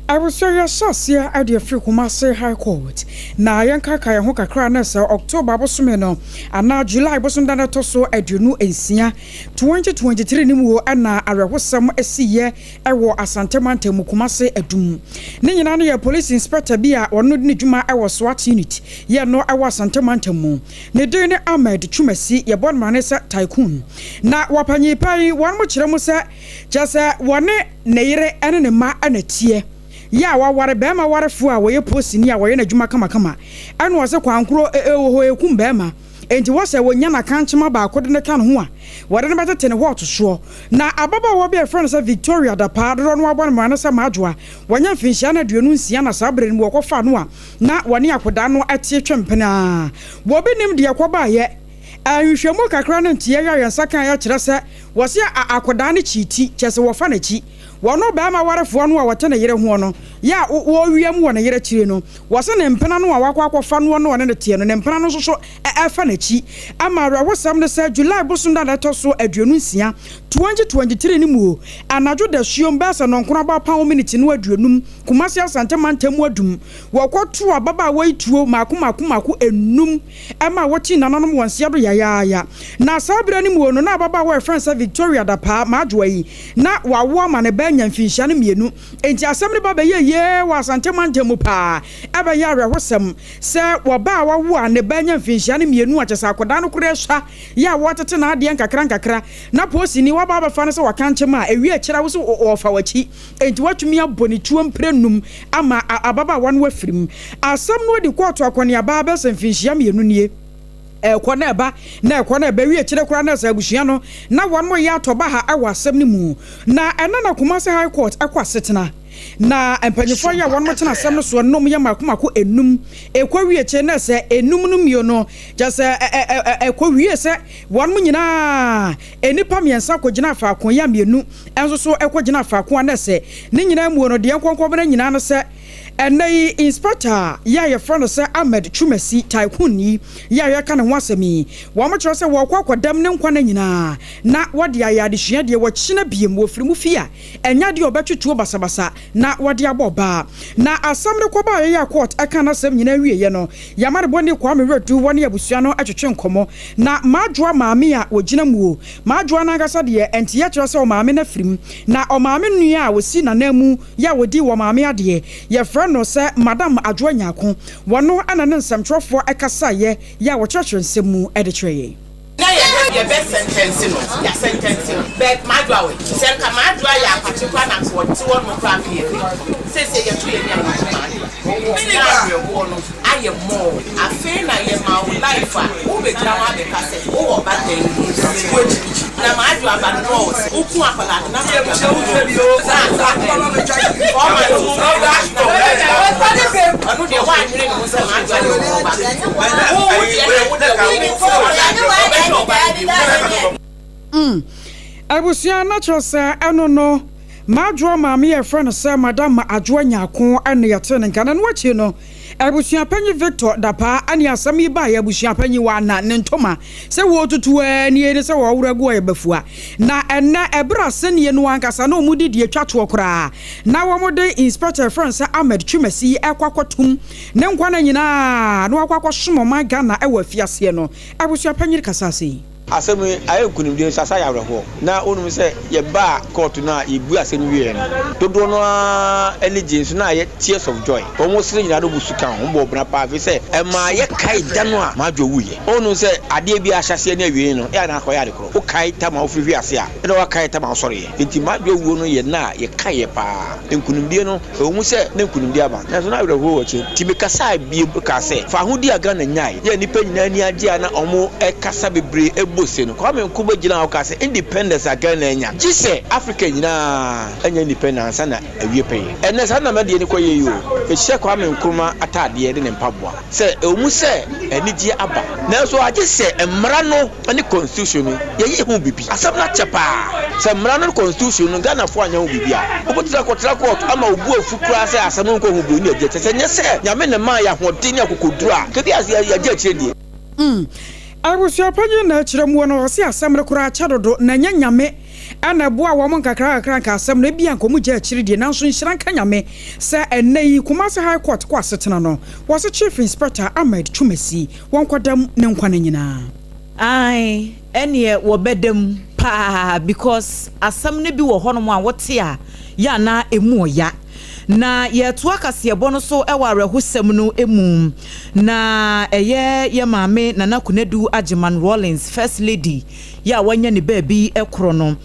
S6: Abusua yɛahyɛ aseɛ de afiri Kumasi High Court na yɛnkaakae yɛn ho kakra na sɛ October bosome no anaa July bosome da no ɛtɔ so 26, 2023 no mu na awerɛhosɛm siiɛ wɔ Asante mantam mu Kumasi Adum. Ne nyinaa no yɛ Police Inspector bi a ɔno di ne dwuma wɔ SWAT Unit yɛ no wɔ Asante mantam mu. Ne din ne Ahmed Twumasi, yɛbɔ no mane sɛ Tycoon. Na wɔpanyin pa yi wɔn kyerɛ mu sɛ kyerɛ sɛ wɔne Ne yere ne ne mma na ɛteɛ. Yɛ a waware barima warefoɔ a wɔyɛ posini a wɔyɛ n'adwuma kamakama. Ɛna ɔse kwankoro wɔ hɔ ɛkum barima. Enti wɔ sɛ wɔnya n'akankyema baako de no ka ne ho a, wɔde no bɛtete ne hɔɔto soɔ. Na ababaawa bi a yɛfrɛ no sɛ Victoria Dapaa, dodoɔ no ara bɔ no mmara no sɛ Madwoa, wanya mfinhyia no 26 na saa berɛ no mu wɔkɔfaa no a na wɔne akodaa no te twe mpena. Wɔbi nim deɛ ɛkɔbaeɛ. Nhwehwɛmu kakra ne nteɛeɛ a yɛn nsa kaeɛ kyerɛ sɛ wɔse a akɔdaa no kyii ti, kyerɛ sɛ wɔfa n'akyi. Wɔno barima warefoɔ no a ɔte ne yere hoɔ no, yɛ a wɔwia mu wɔ ne yere akyire no, wɔse ne mpena no a wakɔ akɔfa noɔ no a ɔne no teɛ no, ne mpena no nso so fa n'akyi. Ama awerɛhosɛm ne sɛ July bosom da a ɛtɔ so 26, 2023 no mu o, anadwo dasuom bɛyɛ sɛ nnɔnkron abɔ apam miniti no aduonum, Kumasi Asante mantam mu adum, wɔkɔtoo ababaawa yi tuo mmaako mmaako mmaako nnum. ɛma wokyii nananom wɔn nseɛ do yayaaya. Na saa berɛ no mu no, na ababaawa a wɔfrɛ no sɛ Victoria Dapaa, m'adwoa yi, na wawo ama ne ba anya mfinhyia no mmienu. Enti asɛm no ba bɛyɛɛ yie wɔ Asante mantam mu paa. Ɛbɛyɛɛ awerɛhosɛm sɛ ɔbaa a wawo a ne ba anya mfinhyia no mmienu a kyerɛ sɛ akwadaa no koraa sua yɛ a wɔretete n'adeɛ nkakra nkakra na polisini waba abɛfa no sɛ wakankyem a ɛwie akyire a wo so ɔrefa w'akyi. Enti watumi abɔ ne tuo mprɛnum ama ababaawa no afiri mu. Asɛm no adi kɔɔto akɔneaba bɛyɛ sɛ mfinhyia mmienu nie. Ɛrekɔ na ɛba, na ɛkɔ na ɛba, wie akyire koraa na sɛ abusua no na wɔn reyɛ atɔ baha wɔ asɛm no mu. Na ɛno na Kumasi High Court kɔ asetena. Na mpanyinfoɔ yi a wɔn tena asɛm no soɔ nom yɛ mako mako enum. Ɛkɔ wie akyire na sɛ enum no mmienu no, kyerɛ sɛ ɛkɔ wie sɛ wɔn nyinaa nnipa mmiɛnsa kɔgyina faako yɛ mmienu nso so kɔgyina faako a na ɛsɛ. Ne nyinaa muo no, deɛ nkɔnkɔbena nyinaa ne sɛ, ɛnnɛ yi Inspector yi a yɛfrɛ no sɛ Ahmed Twumasi, Tycoon yi, yi a yɛreka ne ho asɛm yi, wɔkyerɛ sɛ wɔrekɔ akɔdam ne nkwa nna nyinaa na wɔde ayɛ adesua deɛ wɔkyena biem wɔfiri mu fie a, ɛnyɛ adeɛ a ɔbɛtwe tuo basabasa na wɔde abɔ ɔbaa. Na asɛm no kɔbaeɛ yi a court ɛkaa n'asɛm nyinaa wieeɛ no, Yamanebɔni Kwame Wiredu wɔne abusua no twetwe nkɔmmɔ. Na Madwoa maame a ɔgyina muo, Madwoa no ankasa deɛ ɛnteɛ kyerɛ sɛ ɔmaame no afiri mu. Na ɔmaame nua a ɔsi n'ananmu yɛ a ɔdii wɔmaame adeɛ, yɛfrɛ no sɛ Madam Adwoa Nyarko. Wɔno na ne nsɛmtwerɛfoɔ kasaeɛ yɛ a wɔkyerɛkyerɛ nsɛm mu de kyerɛ yɛn.
S7: Na yɛ yɛ bɛ sɛntɛnse no yɛ sɛntɛnse no bɛ m'adwoa wei sɛ nka m'adwoa yɛ apakye koraa na nka ɔte hɔ nom koraa nka yɛ pɛ seisei yɛ to yɛ ni a yɛ hu m'adwoa na awerɛhoɔ no ayɛ. Wayɛ more. Afei na yɛma wo life a wobɛgyina hɔ abɛka sɛ wowɔ ba 10 years woakyirikyiri na maadwo aba no na ɔwɔ sɛ woku akwadaa no na maadwo aba no na ɔwɔ sɛ na aka 4 months ɔno deɛ woannwene ne ho sɛ maadwo ade ɔwɔ ba wo wo deɛ na wo deɛ wo wo ɔbɛhwɛ ɔba no bio.
S6: Mm. Abusua na kyerɛ sɛ ɛno no M'adwoa maame a yɛfrɛ no sɛ Madam Adwoa Nyarko na yɛtee ne nka. Na ɛno akyi no, Abusuapanyin Victor Dapaah ne asɛm yi baeɛ. Abusuapanyin wanna ne ntoma sɛ wɔretutu ara nie ne sɛ wɔreworɔ agu ɔyɛ bafua. Na ɛnnɛ, ɛberɛ a asɛnnie no ankasa na wɔde di atwa toɔ koraa na wɔde Inspector a yɛfrɛ no sɛ Ahmed Twumasi rekɔ akɔtom ne nkwa nna nyinaa na wakɔ akɔsom ɔman Ghana wɔ afiaseɛ no, Abusuapanyin kasaa sei.
S8: Asɛm yi ayɛ nkunimdie nso asan ayɛ awerɛhoɔ. Na wonim sɛ yɛbaa kɔɔto no a yɛbue asɛm no wieeɛ no, dodoɔ no ara ani gyee nso na ayɛ tears of joy. Wɔn sere nyinaa na wɔn su ka ho, wɔbɔɔ bena paa ɛfiri sɛ ɛmaa yɛkae da no a Madwo wuiɛ. Wonim sɛ adeɛ biara ahyɛaseɛ ne awieeɛ no yɛ a na akɔyɛ ade korɔ. Wokae tam a wofiri hwee ase a, ɛna woakae tam a wosɔreeɛ. Enti Madwo wuo no yɛ nna a yɛkaeɛ paa. Nkunimdie no, Ɛwɔ mu sɛ na nkunimdi aba, nanso na awerɛhow wɔ akyi. Enti mekasae bio kaa sɛ, Faahodi a Ghana nyae, yɛ a nnipa nyinaa ani agye a na wɔrekasa bebree bɔ se no, Kwame Nkrumah gyinaa hɔ kaa sɛ, Independence a Ghana anya, gye sɛ Afrika nyinaa anya independence ansa na awie pɛyɛ. Ɛnnɛ, saa na m'adeɛ no kɔyɛ yi o. Mehyɛ Kwame Nkrumah ataadeɛ ne ne mpaboa. Sɛ ɛwɔ mu sɛ anigyeɛ aba, nanso agye sɛ mmara no ne constitution no yɛyɛ ho biribi. Asɛm no akyɛ paa. Sɛ mmara no ne constitution no Ghanafoɔ anyɛ ho biribi a, wobɛtumi akɔtra court ama wo bo afu koraa sɛ asɛm no nkɔ ho bio ne adeɛ. Kyerɛ sɛ nyɛ sɛ Nyame na ɛmaa yɛn ahoɔden ne akokoduro a, nka bi a yɛagye akyire deɛ.
S6: Mm. Abusua panyin na ɛkyerɛ muo no ɔse asɛm no koraa kyɛ dodo na ɛnyɛ Nyame na ɛboa wɔn nkakra kakra nka asɛm no ebia nka wɔn gya akyiri deɛ nanso nhyira nka Nyame sɛ ɛnnɛ yi Kumasi High Court kɔ asetena no wɔse Chief Inspector Ahmed Twumasi wɔnkɔda mu ne nkwa no nyinaa.
S9: Ae ɛneɛ wɔbɛda mu paa because asɛm no bi wɔ hɔnom a wote a yɛ a na ɛmu ɔya. Na yɛretoa kaseɛbɔ no so wɔ awerɛhosɛm no mu na ɛyɛ yɛ maame Nana Konadu Agyeman Rawlings, First Lady yɛ a wanya ne baabi korɔ no.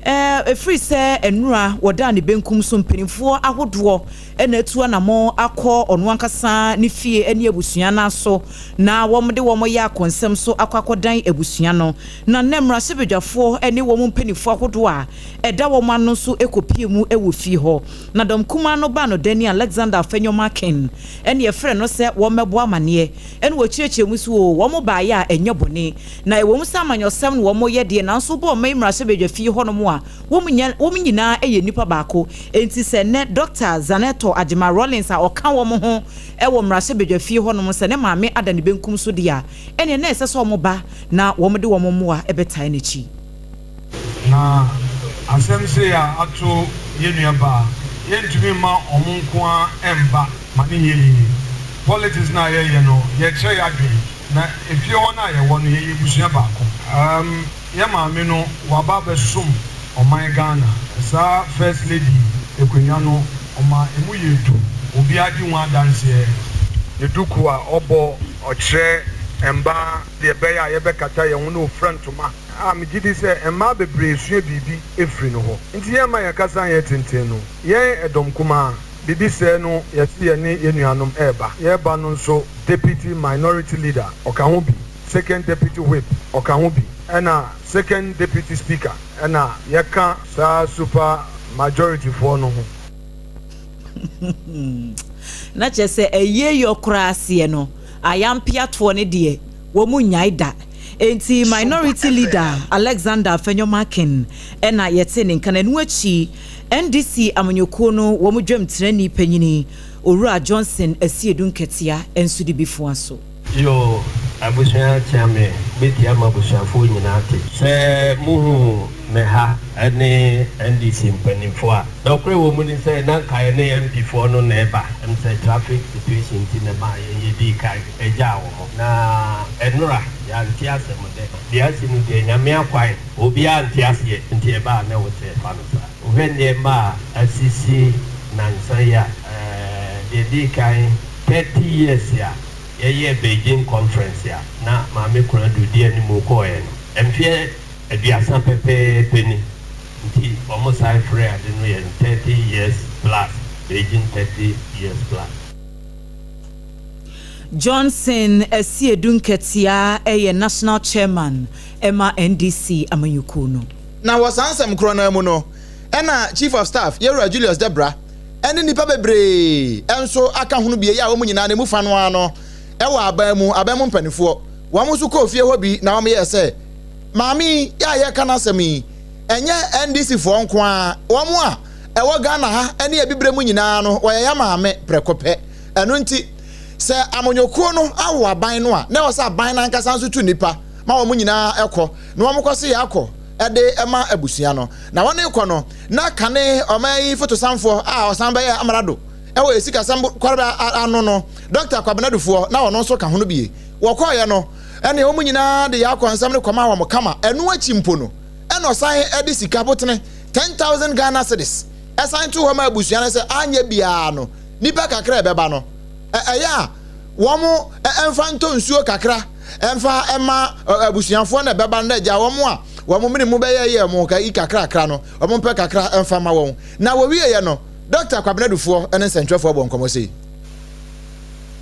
S9: Ɛfiri sɛ nnora wɔdaa ne benkum so mpanimfoɔ ahodoɔ na atu anamɔn akɔ ɔno ankasa ne fie ne abusua no aso na wɔde wɔn yɛ akɔnsɛm so akɔ akɔdan abusua no. Na nnɛ mmarahyɛbadwafoɔ ne wɔn mpanimfoɔ ahodoɔ a ɛda wɔn ano nso kɔpue mu wɔ fie hɔ. Na dɔm kumaa no ba no dani Alexander Afenyo-Markin na yɛfrɛ no sɛ wɔmmɛbɔ amaneɛ na wɔkyerɛkyerɛ mu sɛ oo wɔn baeɛ a ɛnyɛ bɔne na ɛwɔ mu sɛ amanyɔsɛm na wɔyɛ deɛ nanso wobɔ ɔman yi mmarahyɛbadwafie hɔnom a wɔn nyɛ wɔn nyinaa yɛ nnipa baako enti sɛ nnɛ Dɔkta Zanetor Agyemang Rawlings a ɔka wɔn ho wɔ mmarahyɛbadwafie hɔnom sɛ ne maame ada ne benkum so deɛ a ɛneɛ na ɛsɛ sɛ wɔba na wɔde wɔn mmoa bɛtae n'akyi.
S10: Na asɛm sei a ato yɛn nua baa, yɛntumi mma wɔn nko ara mma ma no nyɛ yie. Politics no a yɛyɛ no, yɛkyerɛ yɛn adwene. Na efie hɔ no a yɛwɔ no, yɛyɛ abusua baako. Erm yɛn maame no, waba abɛsom ɔman Ghana. Saa First Lady akonnwa no, ɔma emu yɛ du. Obiara di ho adanseɛ. Ne duku a ɔbɔ, ɔkyerɛ mmaa deɛ ɛbɛyɛ a yɛbɛkata yɛn ho na ɔfira ntoma. A Megye di sɛ mmaa bebree sua biribi firi no hɔ. Nti yɛmma yɛn kasa nyɛ tenten no, yɛn ɛdɔm kumaa, biribi sɛɛ no yɛse yɛne yɛn nuanom reba. Yɛreba no nso Deputy Minority Leader ɔka ho bi, Second Deputy Whip ɔka ho bi, ɛna Second Deputy Speaker ɛna yɛka saa Super Majority foɔ no ho.
S9: Na kyerɛ sɛ ayieyɔ koraa aseɛ no, ayampeatoɔ no deɛ wɔn nnyae da. Enti Minority Leader Alexander Afenyo-Markin na yɛtee ne nka na ɛno akyi NDC amanyɔkuo no wɔn dwamtenani panyini Owura Johnson Asiedu Nkɛtea nso de bi foa so.
S11: Yoo abusua kyea me bɛtia mabusuafoɔ nyinaa te. Sɛ mohu me ha ne NDC mpaninfoɔ a, nɔkorɛ wɔ mu ne sɛ na nka yɛne MP foɔ no na ɛba, ɛm sɛ traffic situation nti na ɛmaa yɛn yɛdii kan gyaa wɔn. Na ɛnora yɛante asɛm dɛ. Deɛ asi no deɛ Nyame akwan obiara nte aseɛ nti ɛbaa na ɛwɔ sɛ yɛfa no saa. Wohwɛ nneɛma a asisi nansa yi a, deɛ ɛdii kan 30 years a yɛyɛɛ Beijing conference a na Maame Konadu di anim kɔɔɛ no, mfeɛ aduasa pɛpɛɛpɛ ni. Nti wɔn san frɛɛ ade no yɛn 30 years plus, Beijing 30 years plus.
S9: Johnson Asiedu Nketia yɛ National Chairman ma NDC amanyɔkuo no.
S1: Na wɔ saa nsɛm korɔ no ara mu no, ɛna Chief of Staff, Yɛwura Julius Debrah, ɛne nnipa bebree nso aka hono bie yi a wɔn nyinaa no emu fa no ara no wɔ aban mu, aban mu mpaninfoɔ. Wɔn nso kɔɔ fie hɔ bi na wɔn yɛɛ sɛ, maame yi a yɛreka n'asɛm yi, ɛnyɛ NDC foɔ nko ara, wɔn a ɛwɔ Ghana ha ne Abibire mu nyinaa no, wɔyɛ yɛ maame prɛko pɛ. Ɛno nti, sɛ amanyɔkuo no awo aban no a, na ɛwɔ sɛ aban no ankasa nso tu nnipa ma wɔn nyinaa kɔ na wɔn kɔ se yɛakɔ de ma abusua no. Na wɔn rekɔ no, na kane ɔman yi fotosanfoɔ a ɔsan bɛyɛɛ amrado wɔ esikasɛm kwareba ano no, Dɔkta Kwabena Dufoɔ, na ɔno nso ka ho no bie. Wɔkɔeɛ no, ɛneɛ wɔn nyinaa de yɛakɔ nsɛm no kɔmaa wɔn kama. Ɛno akyi mpo no, ɛna ɔsan de sika botene, 10,000 Ghana cedis, san too hɔ maa abusua no sɛ anyɛ biara no, nnipa kakra a ɛbɛba no, ɛyɛ a wɔn mfa ntɔ nsuo kakra mfa mma abusuafoɔ na ɛbɛba no na agya wɔn a wɔn mene mu bɛyɛ yɛ wɔn yi kakrakra no, wɔn mpɛ kakra mfa ma wɔn. Na wɔwieɛ no, Dɔkta Kwabena Dufoɔ ne nsɛntwerɛfoɔ bɔɔ nkɔmmɔ sei.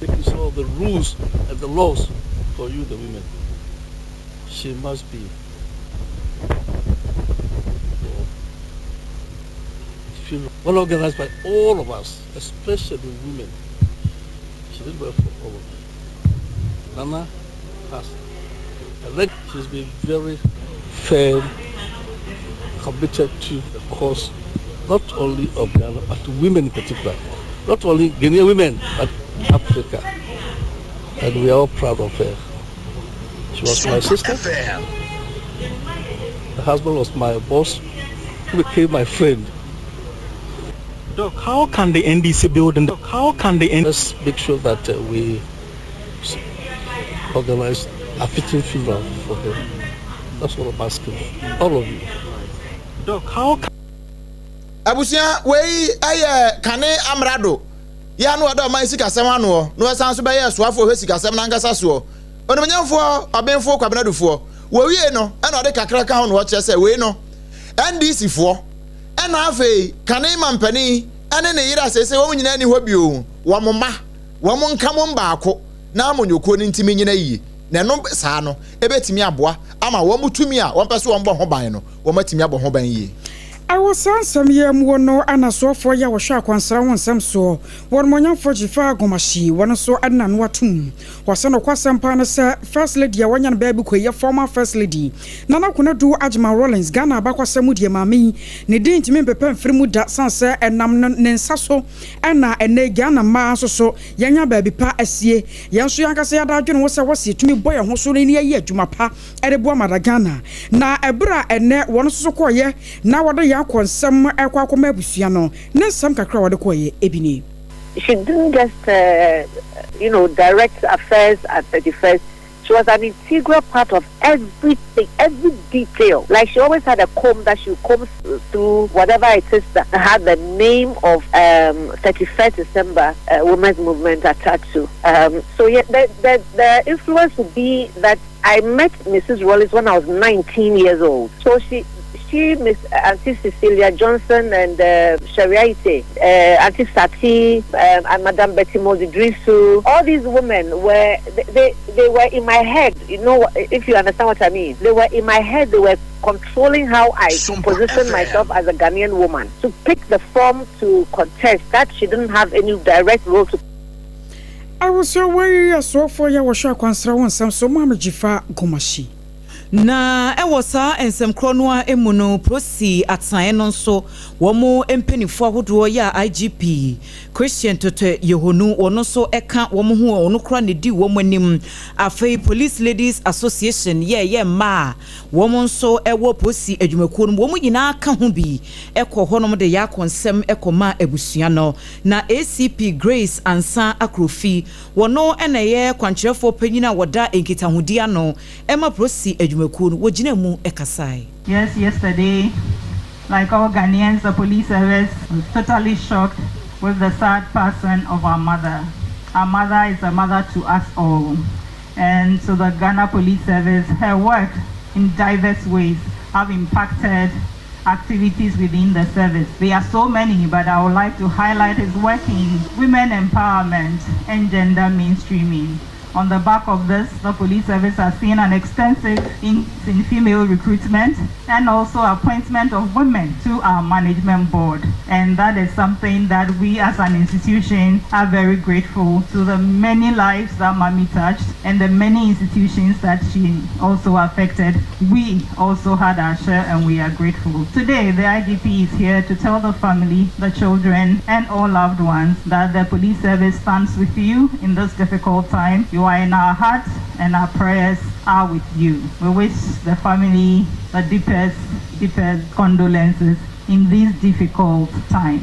S12: Making sure the rules and the laws for you the women she must be funeral well organized by all of us especially women she did well for all of us Nana has a leg she's been very firm committed to the cause not only of Ghana but to women in particular not only Ghanaian women but Africa and we are all proud of her she was my sister her husband was my boss who became my friend
S13: Doc, how can the NDC build and how can the N
S12: Let's make sure that uh, we organize a fitting funeral for her. That's what I'm asking all of you.
S13: Doc, how can
S1: Abusua, wei yɛ kane amrado yi a na ɔda ɔman sikasɛm anoɔ na ɔsan nso bɛyɛɛ soafoɔ hwɛ sikasɛm no ankasa soɔ, Onimnyamfoɔ Ɔbenfo Kwabena Dufoɔ. Wɔwiei no ɛna ɔde kakra ka ho na ɔkyerɛ sɛ wei no NDC foɔ ɛna afei kane mampanin ɛne ne yere a seesei wɔn nyinaa nni hɔ bio, wɔn mma, wɔn nkamom baako na amanyɔkuo no ntumi nyina yie na ɛno saa no ɛbɛtumi aboa ama wɔn tumi a wɔpɛ sɛ wɔbɔ ho ban no wɔatumi abɔ ho ban yie.
S6: Wɔ saa nsɛm yi mu no na soafoɔ yi a wɔhwɛ akwansra ho nsɛm soɔ, wɔn animuonyamfoɔ Dzifa Gomashie, wɔn nso de n'ano atom. Wɔsɛ nokwasɛm paa ne sɛ First Lady a wanya no baabi kɔ yi yɛ former First Lady Nana Konadu Agyemang Rawlings, Ghana abakwasɛm mu deɛ maame yi ne din ntumi mpepa mfiri mu da sane sɛ ɛnam ne nsa so na ɛnnɛ yi Ghana mmaa nso so yɛanya baabi pa asie. Yɛn nso yɛn ankasa yɛada adwene ho sɛ wɔse yɛtumi bɔ yɛn ho so na yɛyɛ adwuma pa de boa Mother Ghana. Na ɛberɛ a ɛnnɛ wɔn nso so kɔeɛ na wɔde yɛn akɔ nsɛm rekɔ akɔma abusua no, ne nsɛm kakra a wɔde kɔeɛ bi nie.
S14: She didn't just uh, you know, direct affairs at 31st. She was an integral part of everything, every detail. Like she always had a comb that she would comb through whatever it is that had the name of um, 31st December uh, Women's Movement attached to. Um, so yeah, the, the, the influence would be that I met Mrs. Wallace when I was 19 years old. So she she, Miss Auntie Cecilia Johnson, and uh, Shariate, uh, Auntie Sati, um, and Madame Betty Modidrisu, all these women were, they, they, they were in my head, you know, if you understand what I mean. They were in my head, they were controlling how I positioned myself as a Ghanaian woman. To pick the form to contest, that she didn't have any direct role to
S6: Abusua wei yɛ soɔfoɔ yi a wɔhwɛ akwansra ho nsɛm so Maame Dzifa Gomashie.
S9: Na wɔ saa nsɛm korɔ no ara mu no, Prosi atenaeɛ no nso, wɔn mpaninfoɔ ahodoɔ yɛ a IGP Christian Totɛ Yohonu, wɔn nso ka wɔn ho, ɔno koraa na ɛdi wɔn anim. Afei Police Ladies Association yɛ ɛyɛ mmaa a wɔn nso wɔ Prosi adwumakuo no mu, wɔn nyinaa ka ho bi kɔɔ hɔnom de yɛ akɔnsɛm kɔmaa abusua no. Na ACP Grace Ansah Akrofi, wɔno na ɛyɛ kwankyerɛfoɔ panyin a wɔda nkitahodie ano ma Prosi adwumakuo no, wɔgyinaa mu kasae.
S15: Yes, yesterday, like all Ghanaians, the police service was totally shocked with the sad passing of our mother. Our mother is a mother to us all. And to the Ghana Police Service, her work in diverse ways have impacted activities within the service. There are so many, but I would like to highlight his work in women empowerment and gender mainstreaming. On the back of this, the police service has seen an extensive increase in female recruitment and also appointment of women to our management board. And that is something that we as an institution are very grateful to the many lives that Mami touched and the many institutions that she also affected. We also had our share and we are grateful. Today, the IGP is here to tell the family, the children, and all loved ones that the police service stands with you in this difficult time. You are in our hearts and our prayers are with you. We wish the family the deepest, deepest condolences in this difficult time.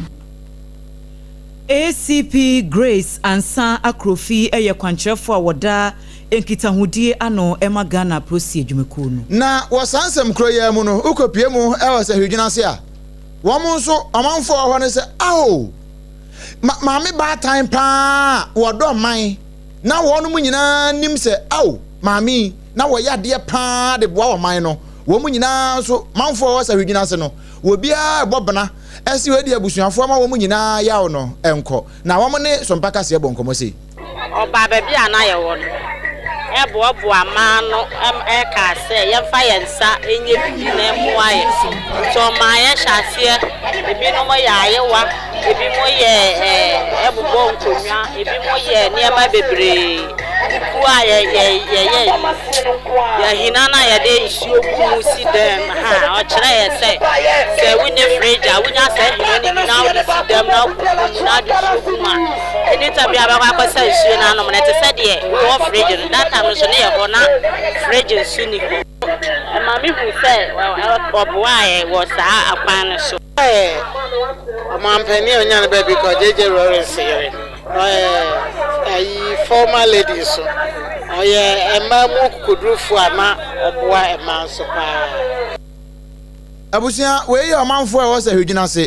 S9: ACP Grace Ansah Akrofi yɛ kwankyerɛfoɔ a wɔda nkitahodie ano ma Ghana Apolisie Adwumakuo no.
S1: Na wɔ saa nsɛm korɔ yi ara mu no, wokɔpue mu wɔ sahwidwene ase a, wɔn nso, ɔmanfoɔ a wɔwɔ hɔ no sɛ, Ao! Ma, maame baatan paa a wɔdɔ man, na wɔnom nyinaa nim sɛ, Ao! Maame yi, na wɔyɛ adeɛ paa de boa ɔman no. Wɔn nyinaa nso, manfoɔ a wɔwɔ sahwidwene ase no, obiara rebɔ bena se wɔadi abusuafoɔ ama wɔn nyinaa yaw no nkɔ. Na wɔn ne Sompa Kaseɛ bɔ nkɔmmɔ sei.
S16: Ɔbaa baabi a na yɛwɔ no, boaboaa mmaa ano kaa sɛ yɛmfa yɛn nsa nyɛ biribi na ɛmmoa yɛn. Nti ɔmaa yɛhyɛɛ aseɛ, ebinom yɛ ayewa, ebinom yɛ bobɔ nkonnwa, ebinom yɛ nneɛma bebree. Kukuo a yɛyɛ ahina no a yɛde nsuo gu mu si dan mu ha, ɔkyerɛɛ yɛn sɛ, sɛ wonni fridge a, wonya saa ahina no bi na wode si dan mu na wokuku mu na wode nsuo gu mu a, Anytime biara bɛkɔ akɔsa nsuo no anom no ɛte sɛ deɛ wowɔ fridge no that time no nso ne yɛ hɔ na fridge nso ni hɔ. Ɛma me hu sɛ ɔboaa yɛn wɔ saa akwan no so.
S17: Ɔyɛ ɔmanpanin a ɔnya ne baabi kɔ JJ Rawlings yere. Ɔyɛ ayi former lady nso. Ɔyɛ mmaa mu akokodurufoɔ a na ɔboa mmaa nso paa.
S1: Abusua, wei yɛ ɔmanfoɔ a ɛwɔ Sahwidwene ase.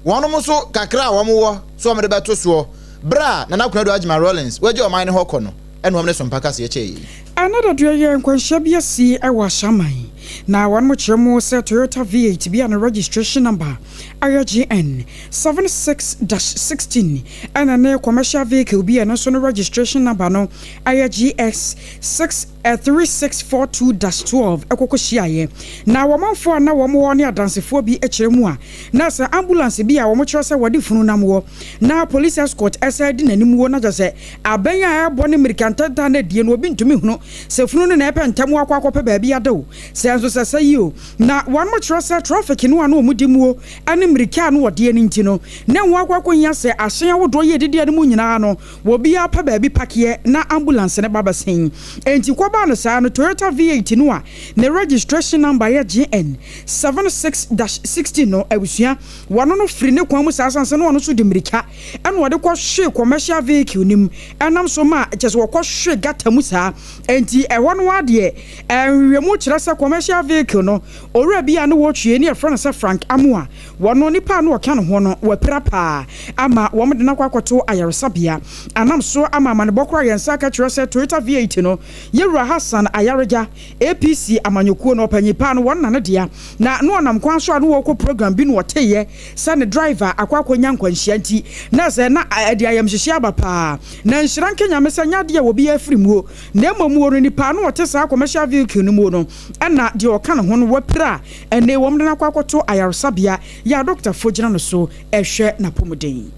S1: Wɔnom nso kakra a wɔn wɔ sɛ wɔn de bɛto soɔ berɛ a Nana Konadu Agyemang Rawlings wagya ɔman no hɔ kɔ no ɛna wɔn de sompa kaseɛ kyɛɛ yei.
S6: Ɛna dadoɛ yɛ nkwanhyia bi asi wɔ Ashaiman na wɔnom kyerɛ mu sɛ Toyota V8 bi a ne registration number ɛyɛ GN 76-16 ɛna ne commercial vehicle bi a ɛno nso ne registration number no ɛyɛ GX 6 3642-12 kɔkɔ hyiaeɛ. Na wɔmanfoɔ a na wɔn wɔ hɔ ne adansefoɔ bi kyerɛ mu a na sɛ ambulance bi a wɔn kyerɛ sɛ wɔde funu nam wɔ na police escort san di n'anim wɔ na kyerɛ sɛ abɛn a ɛrebɔ ne mmirika ntɛntɛn na adie no obi ntumi hunu sɛ funu no na ɛpɛ ntɛm akɔ akɔpɛ baabi ada o sɛ nso sɛ sɛ yi o na wɔn kyerɛ sɛ traffic no a na wɔn di muo ne mmirika a na wɔdeɛ no nti no na ɛho akɔ akɔhia sɛ ahyɛn ahodoɔ yi ɛdidi anim nyinaa no Obiara pɛ baabi pakeɛ na ambulance no ba bɛsen. Enti kɔbaa no saa no, Toyota V8 no a ne registration number yɛ GN 76-16 no, abusua, wɔno no firi ne kwan mu saa sane sɛ na ɔno nso de mmirika na ɔde kɔhwee commercial vehicle no mu, ɛnam so ma kyerɛ sɛ wɔkɔhwee gutter mu saa. Enti ɛhɔ no ara deɛ, nhwehwɛmu kyerɛ sɛ commercial vehicle no owura bi a na ɔretwie ne yɛfrɛ no sɛ Frank Amoah, Wɔno, nipa a na ɔka ne ho no, wapira paa ama wɔde no akɔ akɔto ayaresabea. Anam so ama amanebɔ koraa yɛn nsa aka kyerɛ sɛ Toyota V8 no, Yɛwura Hassan Ayarega, APC amanyɔkuo no ɔpanyin paa no, wɔn na ne dea. Na na ɔnam kwan so a na ɔrekɔ program bi na ɔteeɛ sɛ ne driver akɔ akɔnya nkwanhyia nti na sɛ na ɛde ayamhyehyeɛ aba paa. Na nhyira nka Nyame sɛ nyɛ adeɛ a obiara firi muo na mmom muo no nipa a na ɔte saa commercial vehicle no muo no ɛna deɛ ɔka ne ho no wapira a ɛnne wɔn de no akɔ akɔto ayaresabea yɛ a dɔkotafoɔ gyina no so rehwɛ n'apɔmuden.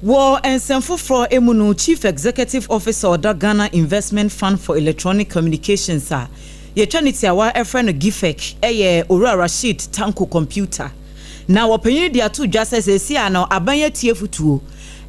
S9: Wɔ nsɛm foforɔ mu no, Chief Executive Officer ɔda Ghana Investment Fund for Electronic Communications a yɛtwa ne tiawa frɛ no GIFEC yɛ Owura Rasheed Tanko Computer. Na wɔpanyin de ato dwa sɛ seesei a no aban atie afutuo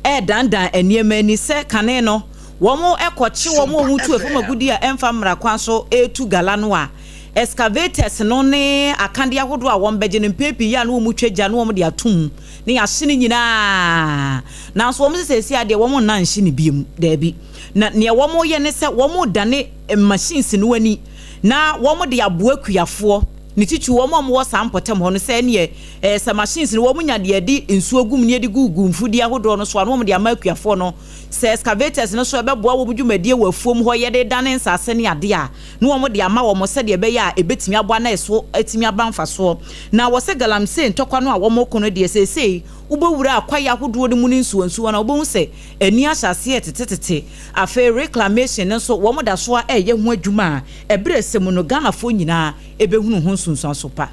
S9: redandan nneɛma ani sɛ kane no wɔkɔkye wɔn a wɔtu fam agudeɛ a ɛmfa mmara kwan so retu gala no a, excavators no ne akadeɛ ahodoɔ a wɔbɛgye no mpɛn pii yɛ a na wɔtwa gya na wɔde ato mu na yɛahye no nyinaa. Nanso wɔn sɛ seesei adeɛ wɔn nna nhye no biom, daabi. Na nea wɔyɛ ne sɛ wɔdane machines no ani na wɔde aboa akuafoɔ. Ne titiriw wɔn a wɔwɔ saa mpɔtam hɔ no sɛ ɛneɛ ɛɛ sɛ machines no wɔn nya deɛ ɛde nsuo gu mu ne yɛde gugu mfudeɛ ahodoɔ no so a na wɔn de ama akuafoɔ no sɛ excavators no so ɛbɛboa wɔn dwumadie wɔ afuom hɔ yɛde dane nsase ne adeɛ a na wɔn de ama wɔn sɛdeɛ ɛbɛyɛ a ɛbɛtumi aboa na ɛso atumi aba mfasoɔ na wɔ sɛ galamsey ntɔkwa no a wɔn ko no deɛ seesei wobɛwura akwaeɛ ahodoɔ no mu ne nsuwansuwa no a wobɛhu sɛ ani ahyɛ aseɛ retetetete. Afei reclamation no nso wɔn da so ara reyɛ ho adwuma a ɛberɛ sɛ mu no Ghanafoɔ nyinaa bɛhunu ho nsunsuanso pa.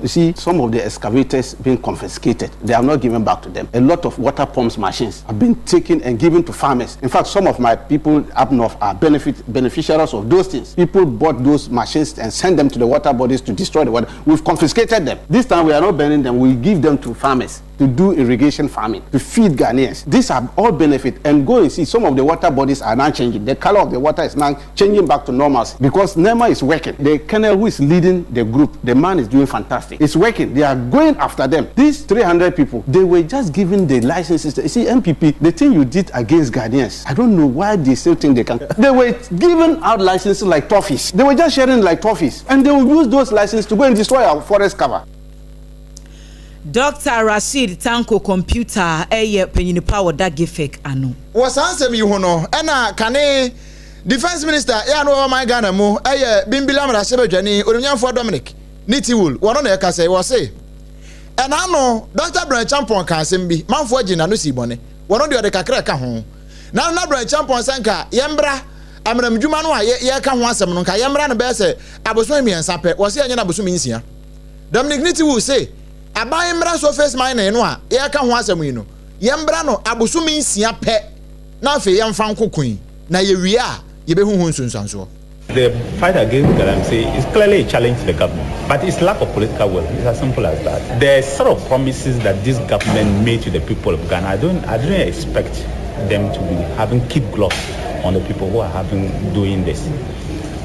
S18: You see some of the excavators being confiscated, they have not given back to them. A lot of water pumps machines have been taken and given to farmers. In fact, some of my people up north are benefit beneficiaries of those things. People bought those machines and sent them to the water bodies to destroy the water. We've confiscated them. This time we are not burning them, we give them to farmers to do irrigation farming, to feed Ghanaians. These are all benefit. And go and see some of the water bodies are now changing. The color of the water is now changing back to normalcy because NEMA is working. The colonel who is leading the group, the man is doing fantastic. It's working. They are going after them. These 300 people, they were just given the licenses. You see, NPP, the thing you did against Ghanaians, I don't know why they still think they can. They were giving out licenses like toffees. They were just sharing like toffees. And they will use those licenses to go and destroy our forest cover.
S9: Dɔkta Rasheed Tanko Computer yɛ panyin pa a ɔda GIFEC ano.
S1: Wɔ saa nsɛm yi ho no, ɛna kane Defence Minister yɛ a na ɔwɔ ɔman Ghana mu yɛ Bimbilla Mmarahyɛbadwani Onimnyamfoɔ Dominic Nitiwul, wɔno na ɛkasa yi, wɔse ɛna ano Dɔkta Bryan Acheampong kaa asɛm bi, manfoɔ gyee n'ano sii bɔne, wɔno deɛ ɔde kakra ɛka ho. Na na Bryan Acheampong sɛ nka yɛmbra amenamdwuma no a yɛreka ho asɛm no, nka yɛmmra no bɛyɛ sɛ abosome mmiɛnsa pɛ, wɔse yɛnyɛ no abosome nsia. Dominic Nitiwul se aban mmra surface mining no a yɛreka ho asɛm yi no, yɛmbra no abosome nsia pɛ na afei yɛmfa nko ko yi, na yɛwie a yɛbɛhu ho nsunsuansoɔ.
S19: The fight against Galamsey is clearly a challenge to the government, but it's lack of political will. It's as simple as that. The sort of promises that this government made to the people of Ghana, I don't, I didn't expect them to be having kid gloves on the people who are having doing this.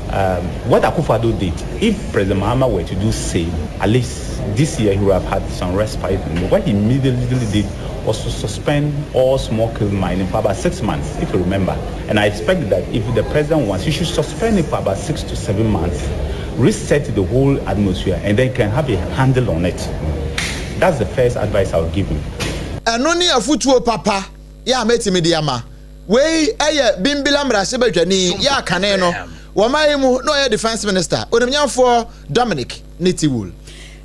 S19: Um, what Akufo-Addo did, if President Mahama were to do same, at least this year he would have had some respite. But what he immediately did was to suspend all small scale mining for about six months, if you remember. And I expect that if the president wants, he should suspend it for about six to seven months, reset the whole atmosphere, and then can have a handle on it. That's the first advice I'll give him.
S1: Ɛno ne afotuo papa yɛ a mɛtumi de ama. Wei yɛ Bimbilla mmarahyɛbadwani yɛ a kane no wɔ man yi mu na ɔyɛ Defence Minister, Onimnyamfoɔ Dominic Nitiwul.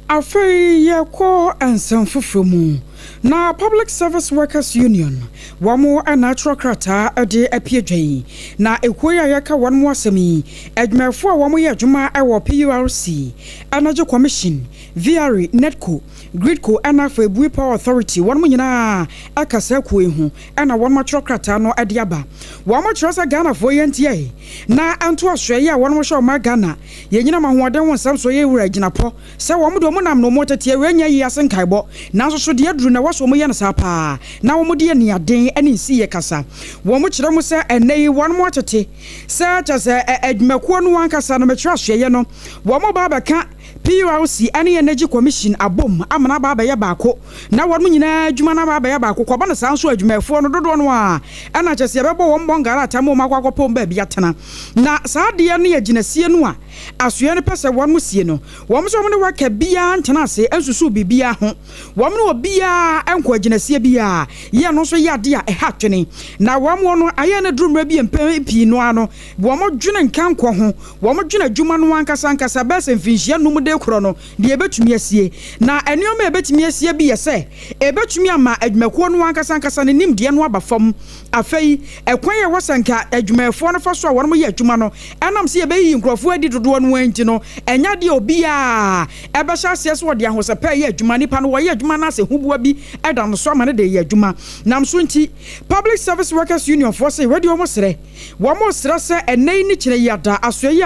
S6: Afei yɛkɔ nsɛm foforɔ mu. Na Public Service Workers Union wɔn na atwerɛ krataa de apue dwa yi. Na ekuo yi a yɛreka wɔn ho asɛm yi, adwumayɛfoɔ a wɔyɛ adwuma wɔ PURC, Energy Commission, VRA, NEDCO, GRIDCo ɛna afei Bui Power Authority wɔnom nyinaa ɛka saa kuo yi ho ɛna wɔnom atwerɛ krataa no ɛde aba. Wɔnom kyerɛ sɛ Ghanafoɔ yɛn ntiae na ɛnto asoɛeɛ a wɔnom hyɛ ɔman Ghana yɛn nyinam ahoɔden ho nsɛm so yɛ wura gyinapɔ sɛ wɔnom deɛ wɔn nam na wɔn tete awia nyɛ yie ase nkaebɔ nanso so deɛ aduru na ɛwɔ sɛ wɔn yɛ no saa paa na wɔn de aniaden ɛne nsiyɛ kasa. Wɔn kyerɛ mu sɛ ɛnnɛ yi wɔnom atete sɛ kyɛ sɛ adwumakuo no ankasa no mekyerɛ asoɛeɛ no wɔn ba abɛka PURC ne Energy Commission abom ama no aba abɛyɛ baako na wɔn nyinaa adwuma no aba abɛyɛ baako. Kɔba no saa nso a, adwumayɛfoɔ no dodoɔ no ara na kyerɛ sɛ yɛbɛbɔ wɔn bɔngara atam ma wɔn akɔ akɔpɛ wɔn baabi atena. Na saa adeɛ no yɛ gyinasie no a asoɛeɛ no pɛ sɛ wɔn sie no. Wɔn nso wɔn ne worker biara ntena ase nsusuw biribiara ho. Wɔn ne obiara nkɔ agyinasie biara. Yɛ ɛno nso yɛ adeɛ a ɛha adwene. Na wɔn no ayɛ no aduru mmerɛ bi mpɛn pii no ara no wɔdwene nkankɔ ho. Wɔdwene adwuma no ankasa ankasa bɛyɛ sɛ mfinhyia nnum de rekorɔ no, deɛ ɛbɛtumi asie. Na nneɛma a ɛbɛtumi asie bi yɛ sɛ, ɛbɛtumi ama adwumakuo no ankasa ankasa no nimdeɛ no aba fam. Afei, ɛkwan a ɛwɔ sɛ anka adwumayɛfoɔ no fa so a wɔyɛ adwuma no, ɛnam sɛ yɛbɛyiyi nkurɔfoɔ adi dodoɔ no ara nti no, ɛnyɛ adeɛ a obiara bɛhyɛ aseɛ sɛ ɔde ahosɛpɛ reyɛ adwuma. Nnipa no, wɔyɛ adwuma no ara sɛ huboa bi da no so ama no de reyɛ adwuma. Nam so nti, Public Service Workers Union foɔ se wɔde wɔn srɛ. Wɔresrɛ sɛ ɛnnɛ yi ne kyena yi ada asoɛeɛ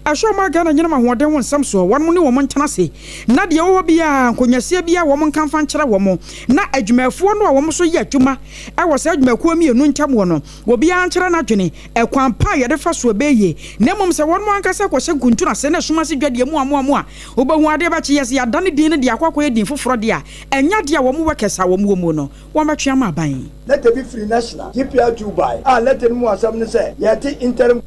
S6: a ɛhwɛ ɔman Ghana nyinam ahoɔden ho nsɛm soɔ, wɔnom ne wɔn ntena ase na deɛ ɛwɔ hɔ biara, nkɔnyasie biara wɔn nka mfa nkyerɛ wɔn, na adwumayɛfoɔ no a wɔn nso yɛ adwuma wɔ saa adwumakuo mmienu ntam hɔ no, obiara nkyerɛ n'adwene, ɛkwan pa a yɛde fa so ɛbɛyɛ yie, na mmom sɛ wɔnom ankasa kɔhyɛ nkuntunu ase ne sum ase dwadie mu amoamoa a, wobɛhu adeɛ bɛkye yɛ sɛ yɛadane din no de akɔ akɔyɛ din foforɔ deɛ a, ɛnyɛ adeɛ a wɔn workers a wɔn wɔ mu no. Wɔbɛtwe ama aban.
S20: Lɛtɛ bi firi National GPRTU bae a lɛtɛ no mu asɛm ne sɛ yɛrete interim.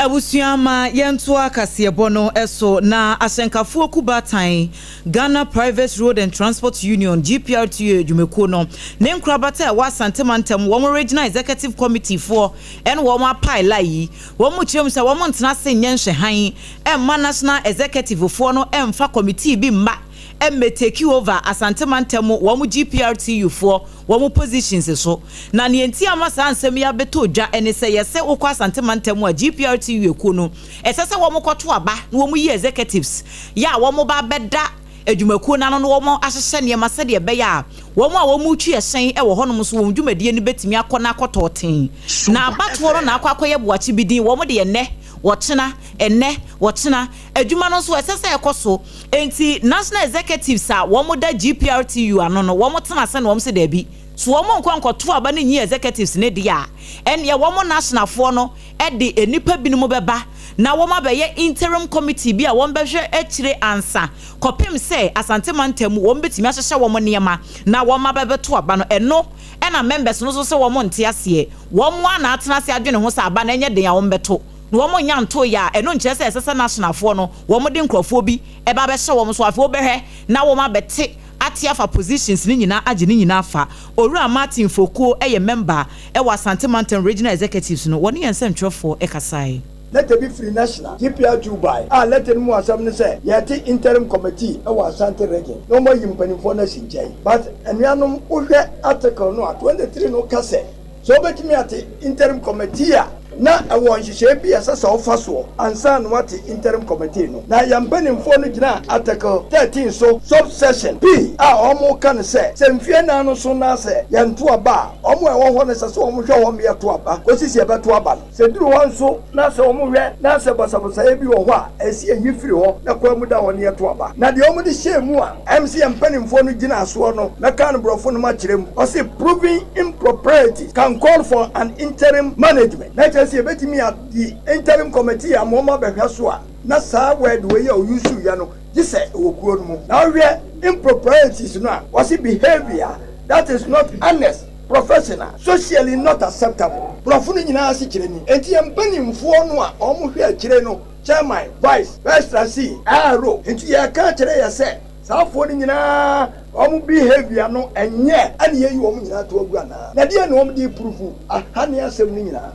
S9: Abusua ma yɛntoa kaseɛbɔ no so na ahyɛnkafoɔ kubaatan Ghana Private Road and Transport Union, GPRTU, adwumakuo no ne nkorabata a ɛwɔ Asante mantam wɔn Regional Executive Committee foɔ ne wɔn apae lai yi. Wɔn kyerɛ mu sɛ wɔn ntena ase nyɛ nhwɛhan mma National Executive foɔ no mfa committee bi mma mmɛ take over Asante mantam wɔn GPRTU foɔ wɔn positions so. Na nea nti a ama saa nsɛm yi abɛtɔ dwa ne sɛ yɛse wokɔ Asante mantam a GPRTU ekuo no ɛsɛ sɛ wɔn kɔto aba na wɔn yi executives yɛ a wɔn ba abɛda adwumakuo no ano na wɔn ahyehyɛ nneɛma sɛdeɛ ɛbɛyɛ a wɔn a wɔn retwi ɛhyɛn wɔ hɔnom nso wɔn dwumadie no bɛtumi akɔ na akɔtɔ ten. Na abatoɔ no na akɔ akɔyɛ boakye bi din wɔn deɛ nnɛ wɔkyena ɛnnɛ wɔkyena adwuma no nso ɛsɛ sɛ ɛkɔ so. Enti National Executives a wɔda GPRTU ano no, wɔtena ase na wɔse daabi, so wɔn nkɔ nkɔto aba no nyi Executives no deɛ a, ɛnneɛ wɔn Nationalfoɔ no de nnipa binom bɛba na wɔn abɛyɛ Interim Committee bi a wɔbɛhwɛ akyire ansa kɔpem sɛ Asante Mantam mu wɔbɛtumi ahyehyɛ wɔn nneɛma na wɔn abɛbɛto aba no. Ɛno na members no nso se wɔn nte aseɛ. Wɔn ara na atena ase adwene ho sɛ aba no ɛnyɛ den a wɔbɛto. Na wɔn nnya ntoeɛ a, ɛno nkyerɛ sɛ ɛsɛ sɛ Nationalfoɔ no wɔn de nkorɔfoɔ bi ba bɛhyɛ wɔn so. Afei wobɛhwɛ na wɔn abɛte ate afa positions no nyinaa agye ne nyinaa afa. Owura Martin Fokuo yɛ member wɔ Asante Mantam Regional Executives no, wɔne yɛn nsɛntwerɛfoɔ kasaeɛ.
S20: Lɛtɛ bi firi National GPRTU bae a lɛtɛ no mu asɛm ne sɛ yɛte interim committee wɔ Ashanti region na wɔayi mpanimfoɔ no asi nkyɛn. But anuanom wohwɛ article no a, 23 no ka sɛ Sɛ wobɛtumi ate Interim Committee a, na ɛwɔ nhyehyɛeɛ bi a ɛsɛ sɛ wofa soɔ ansa na woate Interim Committee no. Na yɛn mpanimfoɔ no gyinaa Article 13 so, subsection P a wɔka no sɛ, sɛ mfeɛ nnan no so na sɛ yɛnto aba a, wɔn a ɛwɔ hɔ no ɛsɛ sɛ wɔhwɛ hɔ ma yɛto aba kɔsi sɛ yɛbɛto aba no. Sɛ ɛduru hɔ nso na sɛ wɔhwɛ na sɛ basabasayɛ bi wɔ hɔ a, ɛsɛ sɛ yɛyi firi hɔ na kwan mu da hɔ na yɛto aba. Na deɛ wɔde hyɛɛ mu a ɛm sɛ yɛn mpanimfoɔ no gyinaa soɔ no, mɛka no borɔfo no makyerɛ mu. Ɔse, Proving impropriety can call for an interim management. Na kyerɛ sɛ yɛbɛtumi adi interim committee ama wɔn abɛhwɛ so a, na saa word wei a ɔusuiɛ no, gye sɛ ɛwɔ kuo no mu. Na wohwɛ improprieties no a, wɔse behaviour that is not honest, professional, socially not acceptable. Borɔfo no nyinaa asekyerɛ ni. Enti yɛn mpanimfoɔ no a wɔhwɛ akyire no, chairman, vice, first trustee, RO, nti yɛreka akyerɛ yɛ sɛ saa foɔ no nyinaa wɔn behaviour no ɛnyɛ ɛna yɛyi wɔn nyinaa to agu anaa? Na deɛn na wɔn de reprovu aha ne asɛm no nyinaa?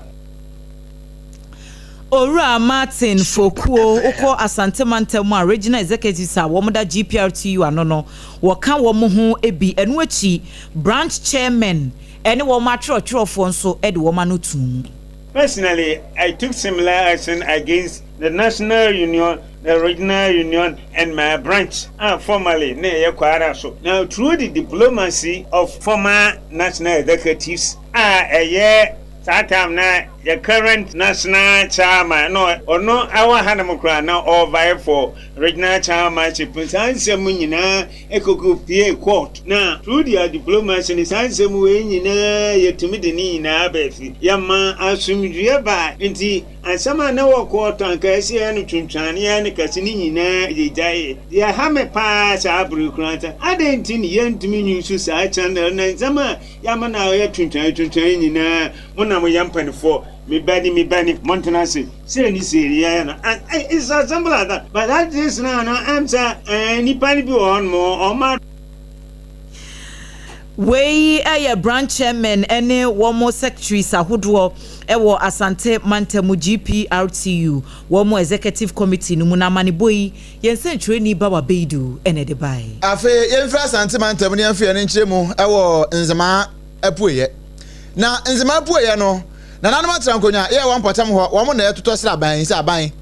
S9: Owura Martin Fokuo, wokɔ Asante mantam a Regional Executives a wɔda GPRTU ano no, wɔka wɔn ho bi. Ɛno akyi, Branch Chairmen ne wɔn atwerɛtwerɛfoɔ nso de wɔn ano too mu.
S21: Personally, I took similar action against the national union, the regional union and my branch a formerly na ɛyɛ Kwara so. Now through the diplomacy of former national executives a ɛyɛ saa time na yɛ current national chairman na ɔno ɛwɔ hanom koraa na ɔrevie for regional chairmanship saa nsɛm nyinaa ɛkɔkɔ pie court na through their diplomacy no saa nsɛm wei nyinaa yɛtumi de ne nyinaa baa fi yɛma asomdwoeɛ baa nti asɛm a na wɔ court anka ɛsɛ yɛ no twintwane yɛ no kɛse ne nyinaa yɛgyaeɛ deɛ ɛha me paa saa bere koraa sɛ adɛn nti ne yɛntumi nyusu saa channel na nsɛm a yɛama no a ɔyɛ twintwane twintwane nyinaa mo na moyɛ mpanifoɔ me ba ni me ba ni montena ase sei ne sei ne yɛyɛ no and it's as simple as that but that is now no ɛm sɛ eh, nipa no bi wɔ hɔ nom ɔma
S9: Wei yɛ branch chairman ne wɔn secretaries ahodoɔ wɔ Asante mantam GPRTU wɔn executive committee no mu na amanebɔ yi yɛn sɛnkyerɛni Bawa Beidu na ɛde bae.
S1: Afei yɛmfiri Asante mantam na yɛmfa yɛn ani nkyerɛ mu wɔ Nzemaa apueɛ. Na Nzemaa apueɛ no, nananom atena nkonnwa yɛ wɔ mpɔtam hɔ, wɔn na ɛtotɔ sraban yi sɛ aban.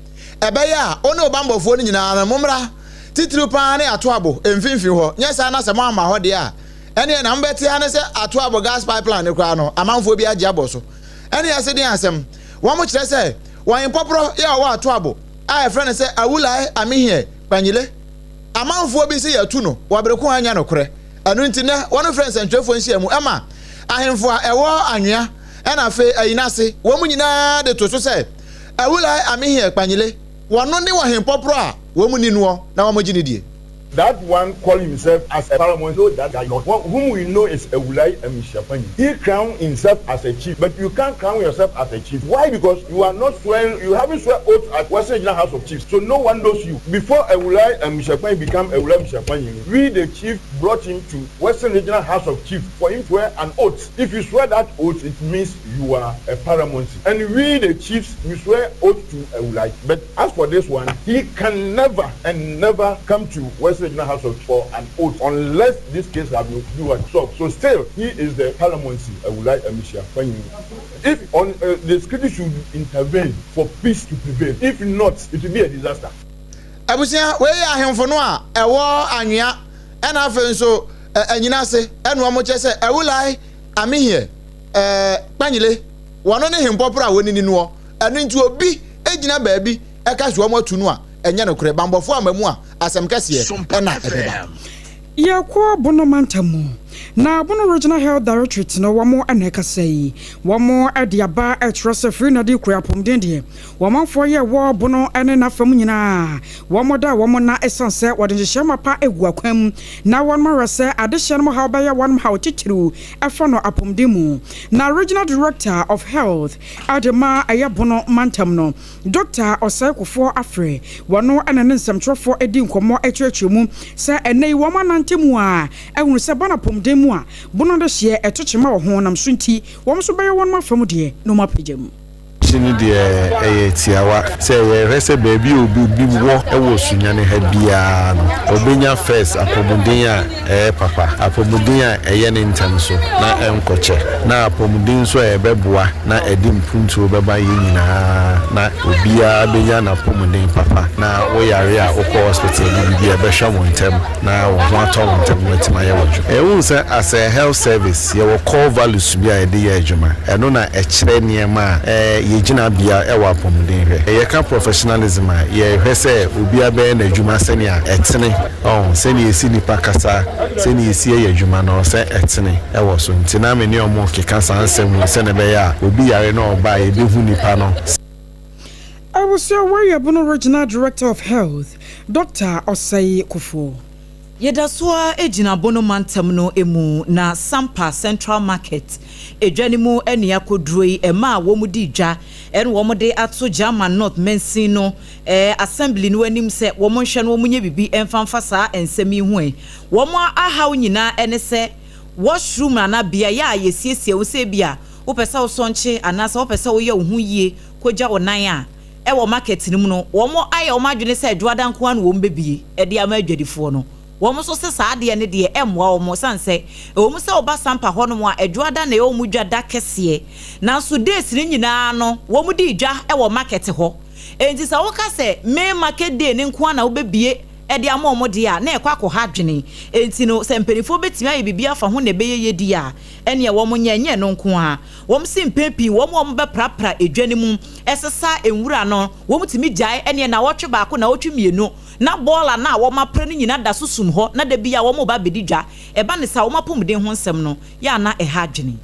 S1: Ɛbɛyɛ a, wo ne wo bammɔfoɔ no nyinaa no, mommra, titiriw pa ara ne Atoabo mfimfini hɔ, nyɛ saa na sɛ moamma hɔ deɛ a, ɛnneɛ na mobɛte ara ne sɛ Atoabo gas pipeline no koraa no, amanfoɔ bi agye abɔ so. Ɛnneɛ ɛse deɛn asɛm? Wɔkyerɛ sɛ, wɔn mpɔporɔ yɛ a ɔwɔ Atoabo a yɛfrɛ no sɛ Awulae Amihie Kpanyile, amanfoɔ bi se yɛatu no wɔ bere ko a ɛnyɛ nokorɛ. Ɛno nti nnɛ wɔfrɛ nsɛntwerɛfoɔ nhyiamu ma ahemfo a ɛwɔ Anwea ɛna afei Ayinase, wɔn nyinaa de to so sɛ Awulae Amihie Kpanyile, wɔno ne ɔhempɔporɔ a wɔn ni noɔ na wɔgye no die.
S2: That one call himself as a paramount no that guy not one whom we know is Ewulai Emishapanyi. He crown himself as a chief but you can't crown yourself as a chief. Why? Because you are not swearing you haven't swear oath at Western Regional House of Chiefs so no one knows you. Before Ewulai Emishapanyi become Ewulai Emishapanyi we the chief brought him to Western Regional House of Chief for him to swear an oath. If you swear that oath it means you are a paramount and we the chiefs we swear oath to Ewulai but as for this one he can never and never come to Western Regional House of for an oath unless this case have been do what solved. So still he is the paramountcy Ewulai Emishapanyi. If on uh, the security should intervene for peace to prevail. If not, it will be a disaster.
S1: Abusua, wei yɛ ahemfo no a ɛwɔ anwea ɛna afei nso anyina ase ɛna wɔn kyerɛ sɛ Awulai Amihie ɛɛ Kpanyile wɔn ne hempɔporɔ a wɔnini noɔ ɛno nti obi gyina baabi ɛka sɛ wɔn atu no a ɛnyɛ nokorɛ banbɔfoɔ ama mu a asɛm kɛseɛ ɛna ɛbɛba.
S6: Yɛkɔ Bono mantam mu na Bono Regional Health Directorate no wɔn na ɛkasa yi. Wɔn de aba ɛkyerɛ sɛ firi na de kura apɔmuden deɛ wɔmanfoɔ yɛ wɔ Bono ne n'afa mu nyinaa wɔn da wɔn na ɛsiane sɛ wɔde nhyehyɛe mapa egu akwan mu na wɔn ahwɛ sɛ adehyeɛ no mu haw bɛyɛ wɔn haw titiriw ɛfa no apɔmuden mu. Na Regional Director of Health de ma ɛyɛ Bono mantam no Dɔkta Osei Kufuor afrɛ wɔn ne ne nsɛmtwerɛfoɔ adi nkɔmmɔ kyerɛkyerɛ mu sɛ ɛnnɛ yi wɔn anante mu a ahunu sɛ ba no apɔmuden mu a bono adehyeɛ ɛto kyema wɔ ho nam so nti wɔn nso bɛyɛ wɔn afa mu deɛ na wɔn apagya mu.
S22: Akyi no deɛ ɛyɛ tiawa. Sɛ yɛhwɛ sɛ baabi a obi bi wɔ wɔ Sunyani ha biara no, ɔbɛnya first apɔmuden a ɛyɛ papa, apɔmuden a ɛyɛ ne ntɛm so na ɛnkɔkyɛ, na apɔmuden nso a ɛbɛboa na ɛde mpuntuo bɛba yɛn nyinaa na obiara bɛnya n'apɔmuden papa na wo yare a wokɔ hospital ne biribi a ɛbɛhwɛ wo ntɛm na wo ho atɔ wo ntɛm na watumi ayɛ w'adwuma. Yɛhu sɛ as a health service yɛwɔ core values bi a yɛde yɛ adwuma, ɛno na ɛkyerɛ nneɛma a yɛ gyinabea wɔ apɔmuden hwɛ. Yɛka professionalism a yɛhwɛ sɛ obiara bɛyɛ n'adwuma sɛnea ɛtene. Ɔho, sɛnea yɛsi nnipa kasa, sɛnea yɛsi yɛ adwuma no, sɛ ɛtene wɔ so. Nti na me ne wɔn rekeka saa nsɛm wei sɛnea ɛbɛyɛ a obi yare na ɔba a, yɛbɛhu nipa no.
S6: Abusua wei yɛ Bono Regional Director of Health, Dɔkta Osei Kufuor.
S9: Yɛda so ara gyina Bono mantam no mu na Sampa Central Market edwa no mu na yɛakɔduro yi. Mmaa a wɔdi dwa na wɔde ato German North mansin no Assembly no anim sɛ wɔnhwɛ na wɔnyɛ biribi mfa mfa saa nsɛm yi ho ɛ. Wɔn ahaw nyinaa ne sɛ washroom anaa beaeɛ a yɛsiesie wo sɛ ebia wopɛ sɛ wosɔnkye anaasɛ wopɛ sɛ woyɛ wo ho yie kɔgya wo nan a, ɛwɔ market no mu no, wɔayɛ wɔn adwene sɛ Dwoada nko ara na wɔbɛbue de ama adwadifoɔ no. Wɔn nso se saa adeɛ no deɛ ɛmmoa wɔn ɛsiane sɛ ɛwɔ mu sɛ woba Sampa hɔnom a Dwoada na ɛyɛ wɔn dwa da kɛseɛ nanso days no nyinaa no wɔdi dwa wɔ market hɔ. Enti sɛ woka sɛ May market day no nko ara na wobɛbue de ama wɔn deɛ a, na ɛkɔ akɔha adwene. Enti no, sɛ mpanimfoɔ bɛtumi ayɛ biribi afa ho na ɛbɛyɛ yie deɛ a, ɛnneɛ wɔnyɛ, ɛnyɛ ɛno nko ara. Wɔse mpɛn pii wɔn a wɔbɛprapra edwa no mu sesa nwura no, wɔtumi gyae ɛnneɛ nnawɔtwe baako, nnawɔtwe mmienu, na bɔɔla no a wɔapra no nyinaa da so sum hɔ, na da biara wɔreba abɛdi dwa. Ɛba no saa a, wɔn apɔmuden ho nsɛm no, yɛ a na ɛha adwene.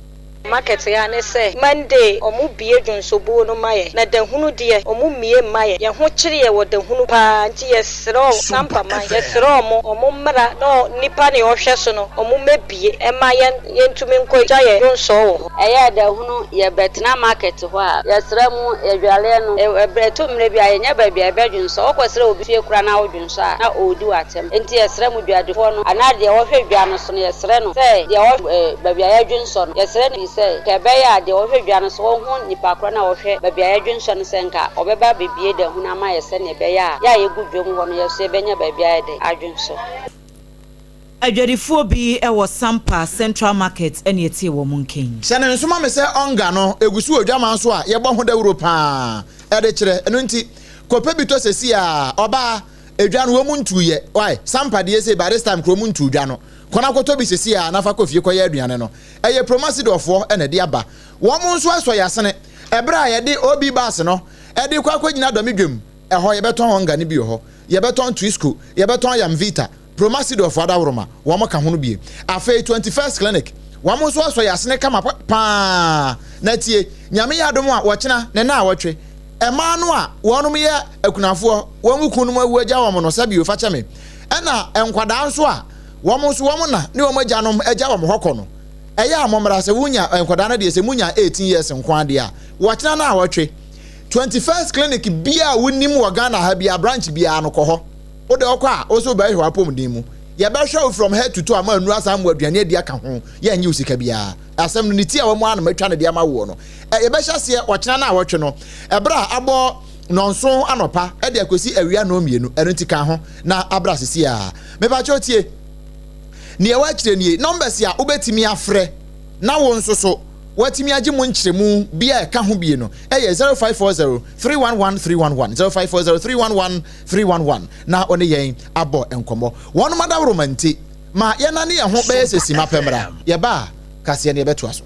S23: Market ya ne sɛ Monday ɔmo bue dwonsobuo no ma yɛ na dahunu deɛ ɔmo mmue mma yɛ yɛ ho kyere yɛ wɔ dahunu paa nti yɛ srɛ ɔ Sampa man yɛ srɛ ɔmo ɔmo mmra na ɔ nipa nea ɔhwɛ so no ɔmo mmɛ bue ɛma yɛn yɛn ntumi nkɔ gya yɛ dwonsɔɔ wɔ hɔ.
S24: Ɛyɛ dahunu yɛ bɛ tena market hɔ a yɛ srɛ mo yɛ dwaleɛ no ɛbrɛ ɛto mmerɛ bi a yɛ nya baabi a yɛ bɛ dwonsɔ wokɔ srɛ obi fie koraa na wo dwonsɔ a na ɔɔdi wo atɛm nti yɛ srɛ mo dwadifoɔ no anaa deɛ ɔhwɛ dwa no so no yɛsrɛ no sɛ deɛ ɔhwɛ baabi a yɛdwensɔ no, yɛsrɛ no sɛ nka ɛbɛyɛ a deɛ ɔhwɛ dwa no so ɔhu nipa korɔ no a ɔhwɛ baabi a yɛdwensɔ no sɛ nka ɔbɛba abɛbue dahunu ama yɛ sɛdeɛ ɛbɛyɛ a yɛ a yɛgu dwam hɔ no yɛ nso yɛbɛnya baabi ayɛ dɛ adwensɔ.
S9: Adwadifoɔ bi wɔ Sampa Central Market na ɛtee wɔn nka yi.
S1: Hyɛ no nso ma me sɛ ɔnga no egu so wɔ dwaman so a yɛbɔ ho dawuro paa de kyerɛ. Ɛno nti, kɔpɛ bi tɔ seesei ara. Ɔbaa, edwa no wɔn ntuu yɛ. Wai, Sampa deɛ sei by this time kura wɔn ntuu dwa no. Kɔ na kɔtɔ bi seesei ara na fa kɔ fie kɔyɛ aduane no. Ɛyɛ Promasidorfoɔ na ɛde aba. Wɔn nso asɔ yɛn asene. Ɛberɛ a yɛde OB bus no de rekɔ akɔgyina Dɔme dwam, ɛhɔ yɛbɛtɔn Onga no bi wɔ hɔ, yɛbɛtɔn Twisco, yɛbɛtɔn Yamvita, Promasidorfoɔ adaworoma, wɔn ka ho no bie. Afei 21st Clinic, wɔn nso asɔ yɛn asene kama pa ara. Na tie, Nyame yɛ adom a, wɔkyena ne naawɔtwe, mmaa no a wɔnom yɛ akunafoɔ, wɔn kununom awu agya wɔn no, sɛbio, fa kyɛ me. Ɛna nkwadaa nso a wɔn nso wɔn na ne wɔn agyanom agya wɔn hɔ kɔ no, ɛyɛ a mommra sɛ wonya nkwadaa no deɛ sɛ monya 18 years nko ara deɛ a, wɔkyena naawɔtwe 21st clinic biara a wonim wɔ Ghana ha biara branch biara no kɔ hɔ. Wode ɔkɔ a, wo nso wobɛhwehwɛ w'apɔmuden mu. Yɛbɛhwɛ wo from head to toe ama nnuru asan amoa aduane adi aka ho. Yɛnnye wo sika biara. Asɛm no, ne ti a wɔn ara na matwa no de ama woɔ no, ɛ, yɛbɛhyɛ aseɛ ɔkyena naawɔtwe no, ɛberɛ a abɔ nnɔnson anɔpa de akɔsi awia nnɔnmienu. Ɛno nti ka ho na abra seesei ara. Mepakyɛw tie. Nea ɛwɔ akyire nie, numbers a wobɛtumi afrɛ na wo nso so woatumi agye mu nkyerɛmu bi a ɛka ho bie no yɛ 0540 311 311, 0540 311 311, na wo ne yɛn abɔ nkɔmmɔ. Wɔnom adaworoma nti, ma yɛnane yɛn ho bɛyɛ sɛ simma pɛ mmra. Yɛba a, kaseɛ no yɛbɛtoa so.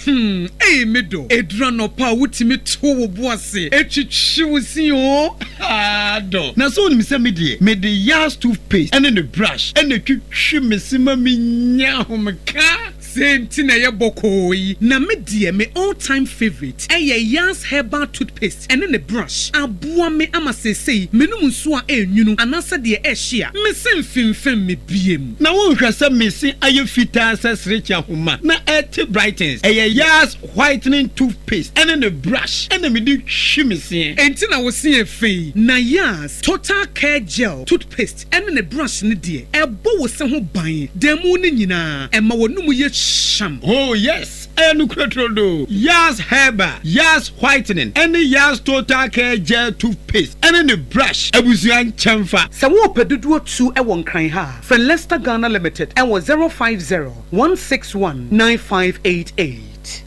S3: Hmm, ei me dɔ, ɛduru anɔpa a wotumi to wo bo ase twitwi wo se oo, haa dɔ.
S4: Na sɛ wonim sɛ me deɛ, mede Yas toothpaste ne ne brush na ɛtwitwi me se ma menya ahomeka.
S3: Sei nti na ɛyɛ bɔkɔɔ yi. Na me deɛ me all time favourite ɛyɛ Yas herbal toothpaste ɛne ne brush. Aboa me ama seesei menom nsuo a ɛnwunu anaasɛ deɛ ɛhye a, me se mfemfem me biem.
S4: Na wonhwɛ sɛ me se ayɛ fitaa sɛ serekye ahoma na ɛte brightens. Ɛyɛ Yas whitening toothpaste ɛne ne brush ɛna mede twi me seɛ.
S3: Enti na wo se yɛ fɛ yi. Na Yas total care gel toothpaste ɛne ne brush no deɛ, ɛbɔ wo se ho ban da mu no nyinaa, ɛma w'anomu yɛ hyeam.
S4: Oh yes, ɛyɛ nokorɛ turodoo. Yas Herbal, Yas Whitening ɛne Yas Total Care Gel Toothpaste ɛne ne brush abusua nkyɛnfa.
S3: Sɛ worepɛ dodoɔ tu wɔ Nkran ha a, frɛ Lester Ghana Limited wɔ 050 161 9588.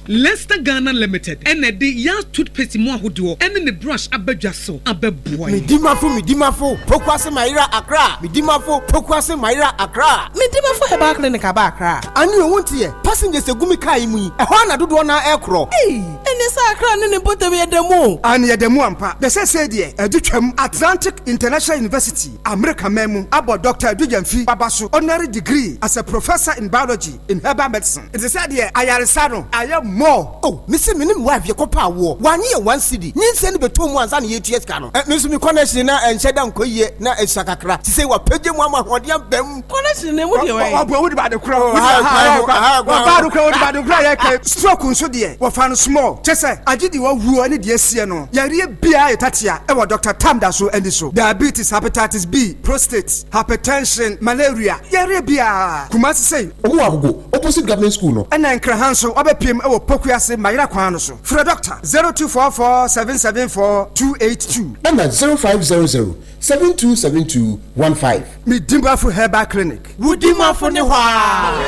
S3: Lester Ghana Limited na ɛde Yas Toothpaste mu ahodoɔ ne ne brush aba dwa so abɛboa yɛn.
S5: Medimafo Medimafo Pokuase Mayera Accra Medimafo Pokuase Mayera Accra.
S7: Medimafo Herbal Clinic aba Accra.
S5: Ane o wonteɛ, passengers egu me car yi mu yi, ɛhɔ ara na dodoɔ no ara ɛrekorɔ.
S7: Ei! Ɛneɛ sɛ Accra ne ne mpɔtam yɛda mu o.
S25: Aane yɛda mu ampa. Na seesei deɛ adu twam. Atlantic International University, Amerika man mu, abɔ Dɔkta Adu Gyamfi aba so honorary degree as a Professor in Biology in Herbal Medicine. Nti sɛ deɛ ayaresa no ayɛ more.
S5: Oh me se me ne me wife yɛ kɔ pɛ awoɔ wanye yɛ one cedi nyinsɛn no bɛtɔ mu ansa na yɛtua sika no me nso me connection na ɛnhyɛ da nkɔ yie na ɛsua kakra sisei wapagya mu ama ahoɔden aba mu.
S7: Connection no emu deɛ wɛn.
S25: Ɔboa wode ba ade korɔ ɔba ade korɔ wode ba ade korɔ yɛ kɛ stroke nso deɛ wɔfa no small kyɛ sɛ agye deɛ wawuo ne deɛ asie no yareɛ biara yɛ tatea ɛwɔ Doctor Tam da so ani so diabetes hepatitis B prostate hypertension malaria yareɛ biara Kumasi sei.
S26: Ɔmo wɔ Agogo opposite government school no.
S25: Ɛna Nkraha nso wabɛpiem wɔ Pokuase Mayera kwan no so. Frɛ Dɔkta 0244 774 282.
S26: Ɛna 0500 7272 15.
S25: Me Dimafo Herbal Clinic.
S5: Wo Dimafo ne hɔ aa.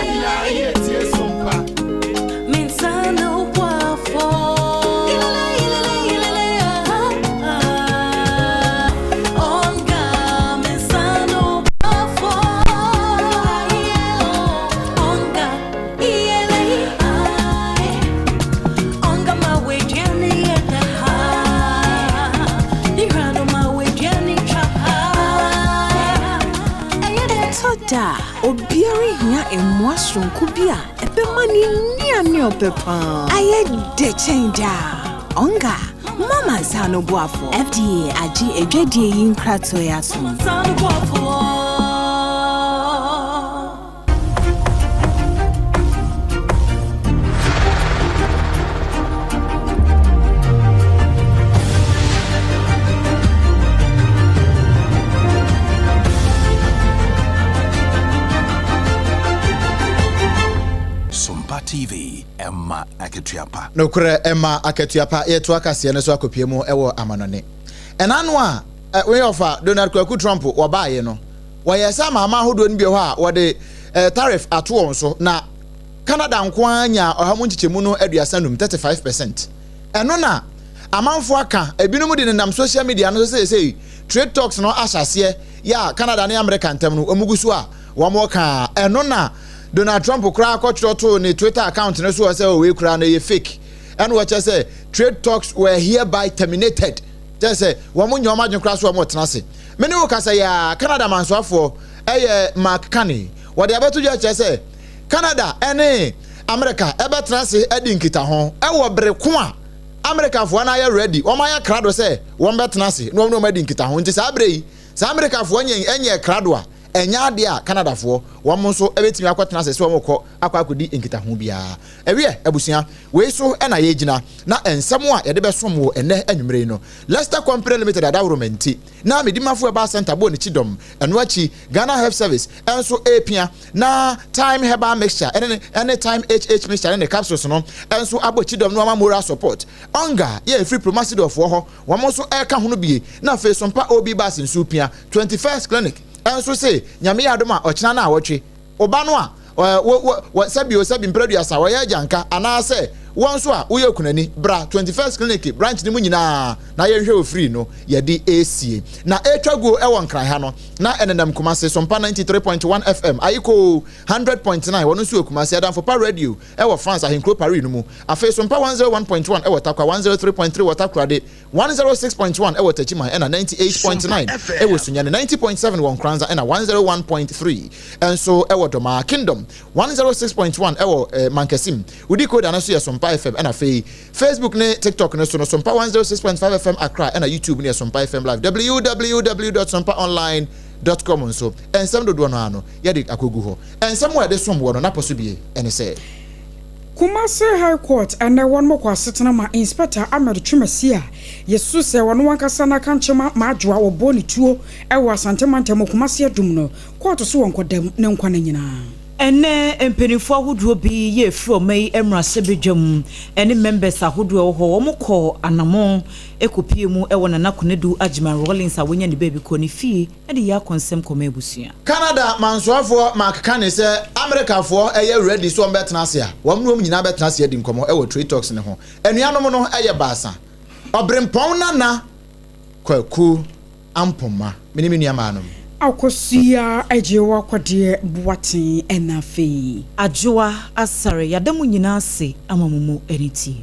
S27: Ɛtɔ da a, obiara hia mmoa soronko bi a ɛbɛma ne nnuane a ɔpɛ paa ayɛ dɛ kyɛn daa. Onga, mama nsa ano boafo. FDA agye adwadie yi nkratoɔ yi atom.
S28: Sompa TV, ɛma akatua pa.
S1: Nokorɛ ɛma akatua pa. Yɛtoa kaseɛ no so akɔpue mu wɔ amanɔne. Ɛna ano a wei ɔfa Donald Kwaku Trump wɔbaeɛ no, Wɔyɛɛ sɛ amanaman ahodoɔ no bi wɔ hɔ a wɔde tariff ato wɔn so, na Canada nko ara nyaa ɔha mu nkyekyɛmu no 35, 35 percent. Ɛno na amanfoɔ aka, ebinom de nenam social media no so sɛ seesei trade talks no ahyɛ aseɛ yɛ a Canada ne America ntam no wɔn gu so a wɔreka a, ɛno na Donald Trump koraa kɔtwerɛ too ne Twitter account no so sɛ wei koraa no ɛyɛ fake, ɛna wɔkyerɛ sɛ trade talks were hereby terminated, kyerɛ sɛ wɔn nyɛ wɔn adwene koraa so wɔn retena ase. Me ne wo kasa yi ara, Canada mansoafoɔ yɛ Mark Carney. Wɔde abɛto dwa kyerɛ sɛ Canada ne Amerika bɛtena ase adi nkitaho wɔ bere ko a Amerikafoɔ no ayɛ ready, wɔn ayɛ krado sɛ wɔn bɛtena ase na wɔn ne wɔn adi nkitaho. Nti saa bere yi, saa Amerikafoɔ nyɛ nyɛɛ krado a, ɛnyɛ adeɛ a Canadafoɔ wɔn nso bɛtumi akɔtena ase sɛ wɔn rekɔ akɔ akɔdi nkitaho biara. Ɛwiɛ, abusua, wei so na yɛgyina na nsɛm a yɛde bɛsom wo ɛnnɛ anwummere yi no, Leicester Company Limited adaworoma nti na Medimafo Herbal Centre bɔɔ ne kyidɔm. Ɛno akyi, Ghana Health Service nso repia na Thyme Herbal Mixture ne ne Thyme HH Mixture ne ne capsules no nso abɔ kyidɔm no ama moral support. Onga yɛ ɛfiri Promasidor foɔ hɔ, wɔn nso reka ho no bie na afei Sompa OB Bus nso repia. 21st Clinic nso se Nyame yɛ adom a ɔkyena naawɔtwe Wo ba no a, wo, wo, wɔ, sɛbi o, sɛbi mprɛduasa, ɔyɛ agyanka, anaasɛ wo nso a woyɛ okunani, bra 21st Clinic branch no mu nyinaa na yɛnhwɛ wo free no yɛde resie. Na ɛretwa guo wɔ Nkran ha no, na ɛnenam Kumasi, Sompa 93.1 FM, Ayikoo 100.9, wɔn nso wɔ Kumasi, Adamfo Pa Radio wɔ France, ahenkuro Paris no mu, afei Sompa 101.1 wɔ Tarkwa, 103.3 wɔ Takoradi, 106.1 wɔ Techiman ɛna 98.9 wɔ Sunyani, 90.7 wɔ Nkoranza ɛna 101.3 nso wɔ Domaa Kingdom, 106.1 wɔ Mankasim. Wo decoder no nso yɛ Sompa FM ɛna afei Facebook ne TikTok no so no Sompa 106.5 FM Accra ɛna YouTube no yɛ Sompa FM Live. www.sompaonline.com nso nsɛm dodoɔ no ara no yɛde akɔgu hɔ. Nsɛm a yɛde som wɔ no n'apɔ so bie ne sɛ.
S6: Kumasi High Court ɛnnɛ wɔn kɔ asetena ma Inspector Ahmed Twumasi a yɛsusu sɛ ɔno ankasa n'akankye ma Madwoa wɔbɔɔ ne tuo wɔ Asante mantam wɔ Kumasi Adum no kɔɔto so wɔ nkɔdam ne nkwa nna nyinaa.
S9: Ɛnnɛ mpaninfoɔ ahodoɔ bi yɛ ɛfiri ɔma yi mmarahyɛbadwam ɛne members ahodoɔ ɛwɔ hɔ wɔn kɔɔ anamɔn ɛkɔ pie mu ɛwɔ Nana Konadu Agyeman Rawlings a wanya ne baabi kɔ ne fie de yɛ akɔnsɛm kɔma abusua.
S1: Canada mansoafoɔ Mark Carney sɛ Amerikafoɔ yɛ ready sɛ wɔn bɛtena ase a, wɔn ne wɔn nyinaa bɛtena ase adi nkɔmmɔ wɔ trade talks no ho. Anuanom no yɛ baasa, Ɔberempɔn Nana Kwaku Ampoma, me ne me nua mmaa nom.
S6: Akosua Agyewa Kɔdeɛ Boateng ɛna afei.
S9: Adwoa Asare, yɛada mo nyinaa ase ama mo mu aniteɛ.